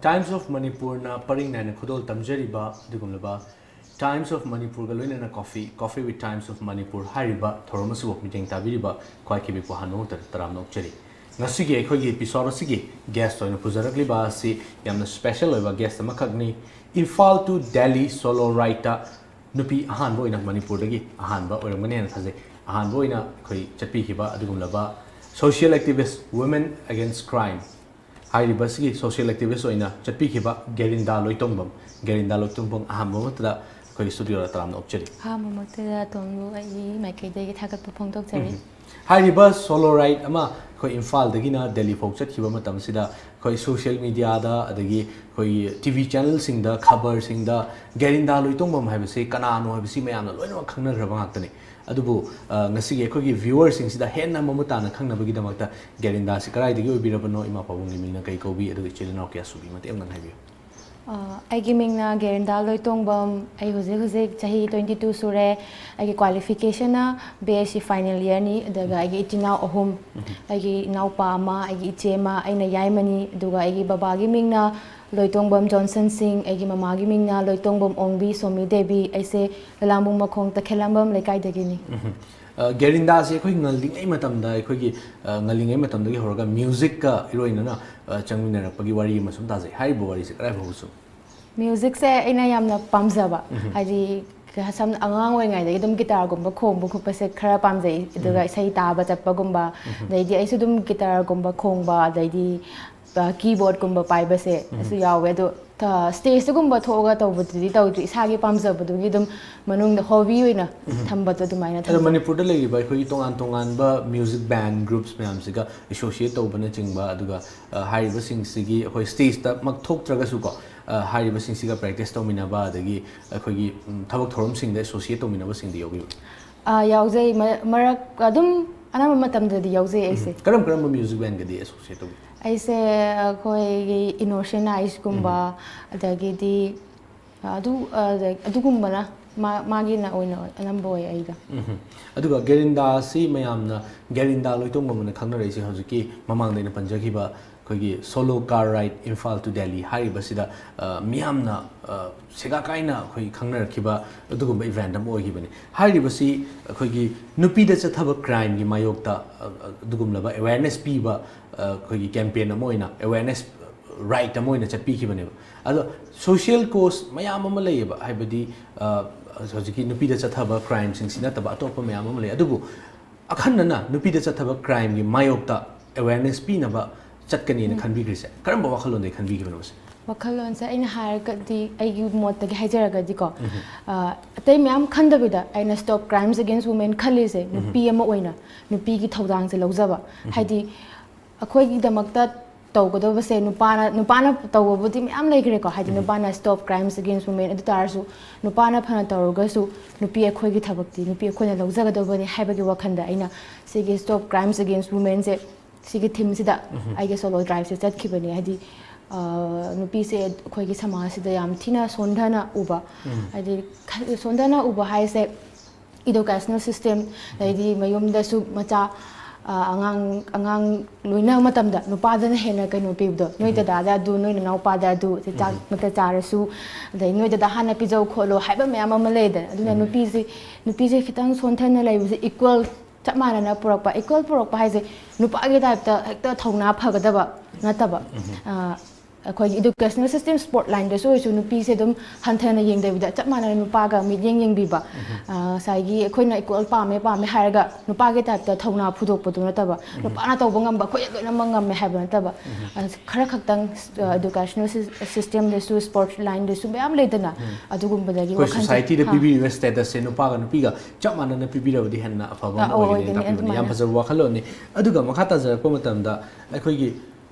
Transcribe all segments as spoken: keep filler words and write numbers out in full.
Times of Manipurꯅ ꯄꯔꯤꯡ ꯅꯥꯏꯅ ꯈꯨꯗꯣꯜ ꯇꯝꯖꯔꯤꯕ ꯑꯗꯨꯒꯨꯝꯂꯕ Times of Manipurꯒ ꯂꯣꯏꯅꯅ Coffee, Coffee with Times of Manipur ꯍꯥꯏꯔꯤꯕ ꯊꯧꯔꯝ ꯑꯁꯤꯕꯨ ꯃꯤꯠꯌꯦꯡ ꯇꯥꯕꯤꯔꯤꯕ ꯈ꯭ꯋꯥꯏ ꯈꯤꯕꯤꯛꯄꯨ ꯍꯥꯟꯅ ꯃꯃꯛꯇꯗ ꯇꯔꯥꯝꯅ ꯑꯣꯛꯆꯔꯤ꯫ ꯉꯁꯤꯒꯤ ꯑꯩꯈꯣꯏꯒꯤ episode ꯑꯁꯤꯒꯤ guest ꯑꯣꯏꯅ ꯄꯨꯖꯔꯛꯂꯤꯕ ꯑꯁꯤ ꯌꯥꯝꯅ special ꯑꯣꯏꯕ guest ꯑꯃꯈꯛꯅꯤ꯫ ꯏꯝꯐꯥꯜ to Delhi solo rideꯇ ꯅꯨꯄꯤ ꯑꯍꯥꯟꯕ ꯑꯣꯏꯅ ꯃꯅꯤꯄꯨꯔꯗꯒꯤ ꯑꯍꯥꯟꯕ ꯑꯣꯏꯔꯝꯒꯅꯤ ꯍꯥꯏꯅ ꯊꯥꯖꯩ꯫ ꯑꯍꯥꯟꯕ ꯑꯣꯏꯅ ꯑꯩꯈꯣꯏ ꯆꯠꯄꯤꯈꯤꯕ ꯑꯗꯨꯒꯨꯝꯂꯕ social activist, Women Against Crime ꯍꯥꯏꯔꯤꯕ ꯑꯁꯤꯒꯤ social activist ꯑꯣꯏꯅ ꯆꯠꯄꯤꯈꯤꯕ ꯒꯦꯔꯤꯟꯗꯥ ꯂꯣꯏꯇꯣꯡꯕꯝ, ꯒꯦꯔꯤꯟꯗꯥ ꯂꯣꯏꯇꯣꯡꯕꯝ ꯑꯍꯥꯟꯕ ꯃꯛꯇꯗ ꯑꯩꯈꯣꯏ studioꯗ ꯇꯔꯥꯝꯅ ꯑꯣꯛꯆꯔꯤ꯫ ꯑꯍꯥꯟꯕꯃꯛꯇꯗ ꯑꯗꯣꯝꯕꯨ ꯑꯩꯒꯤ ꯃꯥꯏꯀꯩꯗꯒꯤ ꯊꯥꯒꯠꯄ ꯐꯣꯡꯗꯣꯛꯆꯔꯤ꯫ ꯎꯝ꯫ ꯍꯥꯏꯔꯤꯕ solo ride ꯑꯃ ꯑꯩꯈꯣꯏ ꯏꯝꯐꯥꯜꯗꯒꯤꯅ ꯗꯦꯜꯂꯤ ꯐꯥꯎ ꯆꯠꯈꯤꯕ ꯃꯇꯝꯁꯤꯗ ꯑꯩꯈꯣꯏ social mediaꯗ ꯑꯗꯒꯤ ꯑꯩꯈꯣꯏꯒꯤ TV channelꯁꯤꯡꯗ, ꯈꯕꯔꯁꯤꯡꯗ ꯒꯦꯔꯤꯟꯗꯥ ꯂꯣꯏꯇꯣꯡꯕꯝ ꯍꯥꯏꯕꯁꯤ ꯀꯅꯥꯅꯣ ꯍꯥꯏꯕꯁꯤ ꯃꯌꯥꯝꯅ ꯂꯣꯏꯅꯃꯛ ꯈꯪꯅꯈ꯭ꯔꯕ ꯉꯥꯛꯇꯅꯤ꯫ ꯑꯗꯨꯕꯨ, ꯑ, ꯉꯁꯤꯒꯤ ꯑꯩꯈꯣꯏꯒꯤ viewerꯁꯤꯡꯁꯤꯗ ꯍꯦꯟꯅ ꯃꯃꯨꯠ ꯇꯥꯅ ꯈꯪꯅꯕꯒꯤꯗꯃꯛꯇ ꯒꯦꯔꯤꯟꯗꯥꯁꯤ ꯀꯗꯥꯏꯗꯒꯤ ꯑꯣꯏꯕꯤꯔꯕꯅꯣ, ꯏꯃꯥ ꯄꯥꯕꯨꯡꯒꯤ ꯃꯤꯡꯅ ꯀꯩ ꯀꯧꯕꯤ, ꯑꯗꯨꯒ ꯏꯆꯤꯜ ꯏꯅꯥꯎ ꯀꯌꯥ ꯁꯨꯕꯤ, ꯃꯇꯦꯛ ꯑꯃꯇꯪ ꯍꯥꯏꯕꯤꯌꯨ꯫ ꯑ, ꯑꯩꯒꯤ ꯃꯤꯡꯅ ꯒꯦꯔꯤꯟꯗꯥ ꯂꯣꯏꯇꯣꯡꯕꯝ꯫ ꯑꯩ ꯍꯧꯖꯤꯛ ꯍꯧꯖꯤꯛ ꯆꯍꯤ twenty two ꯁꯨꯔꯦ꯫ ꯑꯩꯒꯤ qualificationꯅ B S C final yearꯅꯤ, ꯑꯗꯨꯒ ꯑꯩꯒꯤ ꯏꯆꯤꯟ ꯏꯅꯥꯎ ꯑꯍꯨꯝ, ꯎꯝ꯫ ꯑꯩꯒꯤ ꯏꯅꯥꯎꯄꯥ ꯑꯃ, ꯑꯩꯒꯤ ꯏꯆꯦ ꯑꯃ, ꯑꯩꯅ ꯌꯥꯏꯃꯅꯤ꯫ ꯑꯗꯨꯒ ꯑꯩꯒꯤ ꯕꯕꯥꯒꯤ ꯃꯤꯡꯅ ꯂꯣꯏꯇꯣꯡꯕꯝ ꯖꯣꯟꯁꯟ ꯁꯤꯡ, ꯑꯩꯒꯤ ꯃꯃꯥꯒꯤ ꯃꯤꯡꯅ ꯂꯣꯏꯇꯣꯡꯕꯝ ꯑꯣꯡꯕꯤ ꯁꯣꯃꯤ ꯗꯦꯕꯤ꯫ ꯑꯩꯁꯦ ꯂꯂꯥꯡꯕꯨꯡ ꯃꯈꯣꯡ ꯇꯈꯦꯂꯝꯕꯝ ꯂꯩꯀꯥꯏꯗꯒꯤꯅꯤ꯫ ꯎꯝ꯫ ꯑ, ꯒꯦꯔꯤꯟꯗꯥꯁꯤ ꯑꯩꯈꯣꯏ ꯉꯜꯂꯤꯉꯩ ꯃꯇꯝꯗ, ꯑꯩꯈꯣꯏꯒꯤ, ꯑ, ꯉꯜꯂꯤꯉꯩ ꯃꯇꯝꯗꯒꯤ ꯍꯧꯔꯒ musicꯀ ꯏꯔꯣꯏꯅꯅ, ꯑ, ꯆꯪꯃꯤꯟꯅꯔꯛꯄꯒꯤ ꯋꯥꯔꯤ ꯑꯃ ꯁꯨꯝ ꯇꯥꯖꯩ꯫ ꯍꯥꯏꯔꯤꯕ ꯋꯥꯔꯤꯁꯦ ꯀꯗꯥꯏ ꯐꯥꯎꯕ ꯆꯨꯝ? Musicꯁꯦ ꯑꯩꯅ ꯌꯥꯝꯅ ꯄꯥꯝꯖꯕ, ꯎꯝ꯫ ꯍꯥꯏꯗꯤ, ꯀ-, ꯁꯝꯅ ꯑꯉꯥꯡ ꯑꯣꯏꯔꯤꯉꯩꯗꯒꯤ ꯑꯗꯨꯝ guitarꯒꯨꯝꯕ ꯈꯣꯡꯕ ꯈꯣꯠꯄꯁꯦ ꯈꯔ ꯄꯥꯝꯖꯩ, ꯑꯗꯨꯒ ꯎꯝ꯫ ꯏꯁꯩ ꯇꯥꯕ ꯆꯠꯄꯒꯨꯝꯕ, ꯎꯝ꯫ ꯑꯗꯩꯗꯤ ꯑꯩꯁꯨ ꯑꯗꯨꯝ guitarꯒꯨꯝꯕ ꯈꯣꯡꯕ, ꯑꯗꯩꯗꯤ, ꯑ, keyboardꯀꯨꯝꯕ ꯄꯥꯏꯕꯁꯦ ꯎꯝ꯫ ꯑꯁꯤ ꯌꯥꯎꯋꯦ꯫ ꯑꯗꯣ, ꯑ, stageꯇꯒꯨꯝꯕ ꯊꯣꯛꯑꯒ ꯇꯧꯕꯗꯨꯗꯤ ꯇꯧꯗ꯭ꯔꯤ, ꯏꯁꯥꯒꯤ ꯄꯥꯝꯖꯕꯗꯨꯒꯤ ꯑꯗꯨꯝ ꯃꯅꯨꯡꯗ hobby ꯑꯣꯏꯅ ꯎꯝ꯫ ꯊꯝꯕꯗꯣ ꯑꯗꯨꯃꯥꯏꯅ ꯑꯗꯣ ꯊꯝꯖꯩ꯫ ꯃꯅꯤꯄꯨꯔꯗ ꯂꯩꯔꯤꯕ ꯑꯩꯈꯣꯏꯒꯤ ꯇꯣꯉꯥꯟ ꯇꯣꯉꯥꯟꯕ music band groups ꯃꯌꯥꯝꯁꯤꯒ associate ꯇꯧꯕꯅꯆꯤꯡꯕ, ꯑꯗꯨꯒ, ꯑ, ꯍꯥꯏꯔꯤꯕꯁꯤꯡꯁꯤꯒꯤ ꯑꯩꯈꯣꯏ stageꯇꯃꯛ ꯊꯣꯛꯇ꯭ꯔꯒꯁꯨꯀꯣ, ꯑ, ꯍꯥꯏꯔꯤꯕꯁꯤꯡꯁꯤꯒ practice ꯇꯧꯃꯤꯟꯅꯕ, ꯑꯗꯒꯤ ꯑꯩꯈꯣꯏꯒꯤ, ꯎꯝ, ꯊꯕꯛ ꯊꯧꯔꯝꯁꯤꯡꯗ associate ꯇꯧꯃꯤꯟꯅꯕꯁꯤꯡꯗꯤ ꯌꯥꯎꯕꯤꯕ꯭ꯔꯥ? ꯑ, ꯌꯥꯎꯖꯩ꯫ ꯃ-, ꯃꯔꯛ ꯑꯗꯨꯝ ꯑꯅꯝꯕ ꯃꯇꯝꯗꯗꯤ ꯌꯥꯎꯖꯩ ꯑꯩꯁꯦ꯫ ꯎꯝ꯫ ꯀꯔꯝ ꯀꯔꯝꯕ music bandꯒꯗꯤ associate ꯇꯧꯕꯤ? ꯑꯩꯁꯦ ꯑꯩꯈꯣꯏꯒꯤ Innocent Eyesꯀꯨꯝꯕ, ꯎꯝ꯫ ꯑꯗꯒꯤꯗꯤ ꯑꯗꯨ, ꯑ, ꯑꯗꯨꯒꯨꯝꯕꯅ ꯃꯥ-, ꯃꯥꯒꯤꯅ ꯑꯣꯏꯅ ꯑꯅꯝꯕ ꯑꯣꯏ ꯑꯩꯒ꯫ ꯎꯝ꯫ ꯑꯗꯨꯒ ꯒꯦꯔꯤꯟꯗꯥ ꯑꯁꯤ ꯃꯌꯥꯝꯅ ꯒꯦꯔꯤꯟꯗꯥ ꯂꯣꯏꯇꯣꯡꯕꯝ ꯑꯅ ꯈꯪꯅꯔꯛꯏꯁꯦ ꯍꯧꯖꯤꯛꯀꯤ ꯃꯃꯥꯡꯗ ꯑꯩꯅ ꯄꯟꯖꯈꯤꯕ ꯑꯩꯈꯣꯏꯒꯤ Solo Car Ride Imphal to Delhi ꯍꯥꯏꯔꯤꯕꯁꯤꯗ, ꯑ, ꯃꯤꯌꯥꯝꯅ, ꯑ, ꯁꯦꯒꯥ ꯀꯥꯏꯅ ꯑꯩꯈꯣꯏ ꯈꯪꯅꯔꯛꯈꯤꯕ ꯑꯗꯨꯒꯨꯝꯕ event ꯑꯃ ꯑꯣꯏꯈꯤꯕꯅꯤ꯫ ꯍꯥꯏꯔꯤꯕꯁꯤ ꯑꯩꯈꯣꯏꯒꯤ ꯅꯨꯄꯤꯗ ꯆꯠꯊꯕ crimeꯒꯤ ꯃꯥꯌꯣꯛꯇ, ꯑ, ꯑ, ꯑꯗꯨꯒꯨꯝꯂꯕ awareness ꯄꯤꯕ, ꯑ, ꯑꯩꯈꯣꯏꯒꯤ campaign ꯑꯃ ꯑꯣꯏꯅ, awareness ride ꯑꯃ ꯑꯣꯏꯅ ꯆꯠꯄꯤꯈꯤꯕꯅꯦꯕ꯫ ꯑꯗꯣ social cause ꯃꯌꯥꯝ ꯑꯃ ꯂꯩꯌꯦꯕ, ꯍꯥꯏꯕꯗꯤ, ꯑ, ꯍꯧꯖꯤꯛꯀꯤ ꯅꯨꯄꯤꯗ ꯆꯠꯊꯕ crimeꯁꯤꯡꯁꯤ ꯅꯠꯇꯕ ꯑꯇꯣꯞꯄ ꯃꯌꯥꯝ ꯑꯃ ꯂꯩ꯫ ꯑꯗꯨꯕꯨ ꯑꯈꯟꯅꯅ ꯅꯨꯄꯤꯗ ꯆꯠꯊꯕ crimeꯒꯤ ꯃꯥꯌꯣꯛꯇ awareness ꯄꯤꯅꯕ ꯆꯠꯀꯅꯤꯅ ꯎꯝ꯫ ꯈꯟꯕꯤꯈ꯭ꯔꯤꯁꯦ ꯀꯔꯝꯕ ꯋꯥꯈꯜꯂꯣꯟꯗꯒꯤ ꯈꯟꯕꯤꯈꯤꯕꯅꯣ ꯁꯦ? ꯋꯥꯈꯜꯂꯣꯟꯁꯦ ꯑꯩꯅ ꯍꯥꯏꯔꯒꯗꯤ, ꯑꯩꯒꯤ ꯃꯣꯠꯇꯒꯤ ꯍꯥꯏꯖꯔꯒꯗꯤꯀꯣ, ꯎꯝ꯫ ꯑ, ꯑꯇꯩ ꯃꯌꯥꯝ ꯈꯟꯗꯕꯤꯗ ꯑꯩꯅ Stop Crimes Against Women ꯈꯜꯂꯤꯁꯦ, ꯎꯝ꯫ ꯅꯨꯄꯤ ꯑꯃ ꯑꯣꯏꯅ ꯅꯨꯄꯤꯒꯤ ꯊꯧꯗꯥꯡꯁꯦ ꯂꯧꯖꯕ꯫ ꯎꯝ꯫ ꯍꯥꯏꯗꯤ ꯑꯩꯈꯣꯏꯒꯤꯗꯃꯛꯇ ꯇꯧꯒꯗꯕꯁꯦ ꯅꯨꯄꯥꯅ, ꯅꯨꯄꯥꯅ ꯇꯧꯕꯕꯨꯗꯤ ꯃꯌꯥꯝ ꯂꯩꯈ꯭ꯔꯦꯀꯣ, ꯍꯥꯏꯗꯤ ꯎꯝ꯫ ꯅꯨꯄꯥꯅ Stop Crimes Against Women ꯑꯗꯨ ꯇꯥꯔꯁꯨ, ꯅꯨꯄꯥꯅ ꯐꯅ ꯇꯧꯔꯒꯁꯨ ꯅꯨꯄꯤ ꯑꯩꯈꯣꯏꯒꯤ ꯊꯕꯛꯇꯤ ꯅꯨꯄꯤ ꯑꯩꯈꯣꯏꯅ ꯂꯧꯖꯒꯗꯕꯅꯤ ꯍꯥꯏꯕꯒꯤ ꯋꯥꯈꯜꯗ ꯑꯩꯅ ꯁꯤꯒꯤ Stop Crimes Against Womenꯁꯦ, ꯁꯤꯒꯤ themeꯁꯤꯗ ꯎꯝ꯫ ꯑꯩꯒꯤ solo driveꯁꯦ ꯆꯠꯈꯤꯕꯅꯦ꯫ ꯍꯥꯏꯗꯤ, ꯑ, ꯅꯨꯄꯤꯁꯦ ꯑꯩꯈꯣꯏꯒꯤ ꯁꯃꯥꯖꯁꯤꯗ ꯌꯥꯝ ꯊꯤꯅ ꯁꯣꯟꯊꯅ ꯎꯕ꯫ ꯎꯝ꯫ ꯍꯥꯏꯗꯤ ꯈ-, ꯁꯣꯟꯊꯅ ꯎꯕ ꯍꯥꯏꯁꯦ, educational system, ꯑꯗꯩꯗꯤ ꯃꯌꯨꯝꯗꯁꯨ ꯃꯆꯥ, ꯑ, ꯑꯉꯥꯡ, ꯑꯉꯥꯡ ꯂꯣꯏꯅ ꯃꯇꯝꯗ ꯅꯨꯄꯥꯗꯅ ꯍꯦꯟꯅ ꯀꯩꯅꯣ ꯄꯤꯕꯗꯣ, "ꯅꯣꯏ ꯎꯝ꯫ ꯗꯗꯥꯗ ꯑꯗꯨ, ꯅꯣꯏ ꯅꯅꯥꯎꯄꯥꯗ ꯑꯗꯨ, ꯆꯥꯛ ꯎꯝ꯫ ꯃꯛꯇ ꯆꯥꯔꯁꯨ, ꯑꯗꯩ ꯅꯣꯏ ꯗꯗꯥ ꯍꯥꯟꯅ ꯄꯤꯖꯧ ꯈꯣꯠꯂꯣ" ꯍꯥꯏꯕ ꯃꯌꯥꯝ ꯑꯃ ꯂꯩꯗꯅ꯫ ꯑꯗꯨꯅ ꯎꯝ꯫ ꯅꯨꯄꯤꯁꯦ, ꯅꯨꯄꯤꯁꯦ ꯈꯤꯇꯪ ꯁꯣꯟꯊꯅ ꯂꯩꯕꯁꯦ equal, ꯆꯞ ꯃꯥꯟꯅꯅ ꯄꯨꯔꯛꯄ꯫ Equal ꯄꯨꯔꯛꯄ ꯍꯥꯏꯁꯦ ꯅꯨꯄꯥꯒꯤ typeꯇ ꯍꯦꯛꯇ ꯊꯧꯅꯥ ꯐꯒꯗꯕ ꯅꯠꯇꯕ꯫ ꯎꯝ꯫ ꯑ, ꯑꯩꯈꯣꯏꯒꯤ educational system, sport lineꯗꯁꯨ ꯑꯣꯏꯔꯁꯨ ꯅꯨꯄꯤꯁꯦ ꯑꯗꯨꯝ ꯍꯟꯊꯅ ꯌꯦꯡꯗꯕꯤꯗ ꯆꯞ ꯃꯥꯟꯅꯅ ꯅꯨꯄꯥꯒ ꯃꯤꯠꯌꯦꯡ ꯌꯦꯡꯕꯤꯕ꯫ ꯎꯝ꯫ ꯑ, ꯉꯁꯥꯏꯒꯤ ꯑꯩꯈꯣꯏꯅ equal ꯄꯥꯝꯃꯦ, ꯄꯥꯝꯃꯦ ꯍꯥꯏꯔꯒ ꯅꯨꯄꯥꯒꯤ typeꯇ ꯊꯧꯅꯥ ꯐꯨꯗꯣꯛꯄꯗꯨ ꯅꯠꯇꯕ, ꯎꯝ꯫ ꯅꯨꯄꯥꯅ ꯇꯧꯕ ꯉꯝꯕ ꯑꯩꯈꯣꯏꯅ ꯂꯣꯏꯅꯃꯛ ꯉꯝꯃꯦ ꯍꯥꯏꯕ ꯅꯠꯇꯕ, ꯎꯝ꯫ ꯑ, ꯈꯔ ꯈꯛꯇꯪ, ꯑ, educational sys-, systemꯗꯁꯨ, sport lineꯗꯁꯨ ꯃꯌꯥꯝ ꯂꯩꯗꯅ, ꯎꯝ꯫ ꯑꯗꯨꯒꯨꯝꯕꯗꯒꯤ ꯑꯩꯈꯣꯏ ꯋꯥꯈꯜꯁꯦ, societyꯗ ꯑꯥ꯫ ꯄꯤꯕꯤꯔꯤꯕ statusꯁꯦ ꯅꯨꯄꯥꯒ ꯅꯨꯄꯤꯒ ꯆꯞ ꯃꯥꯟꯅꯅ ꯄꯤꯕꯤꯔꯕꯗꯤ ꯍꯦꯟꯅ ꯑꯐꯕ ꯑꯃ ꯑꯥ, ꯑꯣꯏꯒꯅꯤ ꯑꯣꯏꯒꯅꯤ, ꯇꯥꯛꯄꯤꯕꯅꯤ꯫ ꯌꯥꯝ ꯑꯗꯨꯃꯥꯏꯅ꯫ ꯐꯖꯕ ꯋꯥꯈꯜꯂꯣꯟꯅꯤ꯫ ꯑꯗꯨꯒ ꯃꯈꯥ ꯇꯥꯖꯔꯛꯄ ꯃꯇꯝꯗ ꯑꯩꯈꯣꯏꯒꯤ